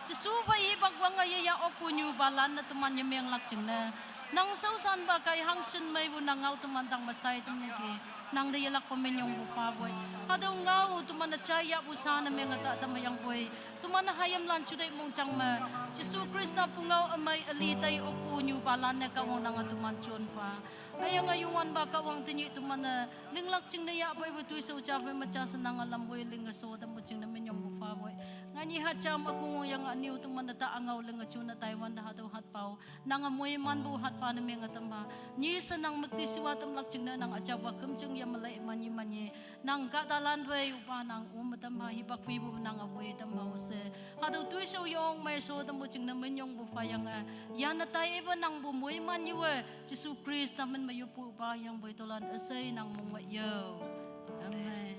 Jesu bai hi bak wang a ye ya ok pu nyu ba lan na tuman ye meng lak chingne. Nang sau san ba kai hang sin mei bu nang ngau tuman tang masai tuman ki, nang de ye lak pa menyong bu fa boi. Hadau ngau tuman a chai ya bu sa na meng a ta tam yang boi. Tuman a hayam lan chu dei mong chang me. Jesu Krista pu ngau amei ali tai ok pu nyu ba lan ne Kahwang nang a tuman chun fa. Ayang a yuan ba Kahwang tinyi tuman a linglak chingne ya boi bu tui sau cha fe ma cha sa nang a lam boi ling a so tam bu chingne menyong bu fa boi. Nga nyi ha cha ma kung yang a niu tuman a ta a ngau ling a chun a Taiwan da hadau hat pau. Nang a mui man bu hat pa na meng a tam ba. Nyi sa nang mekti siwa tam lak chingne nang a cha ba kum ching ya ma lei man nyi man nyi. Nang ka dalan boi u ba nang um a tam ba hi bak fi bu nang a boi tam ba u se. Hadau tui sau yong mei so tam bu chingne menyong bu fa yang a. Ya na tai e ba nang bu mui man yu e. Jesu Krista men ma yu pu ba yang boi tolan a sei nang mong wa yo. Amen.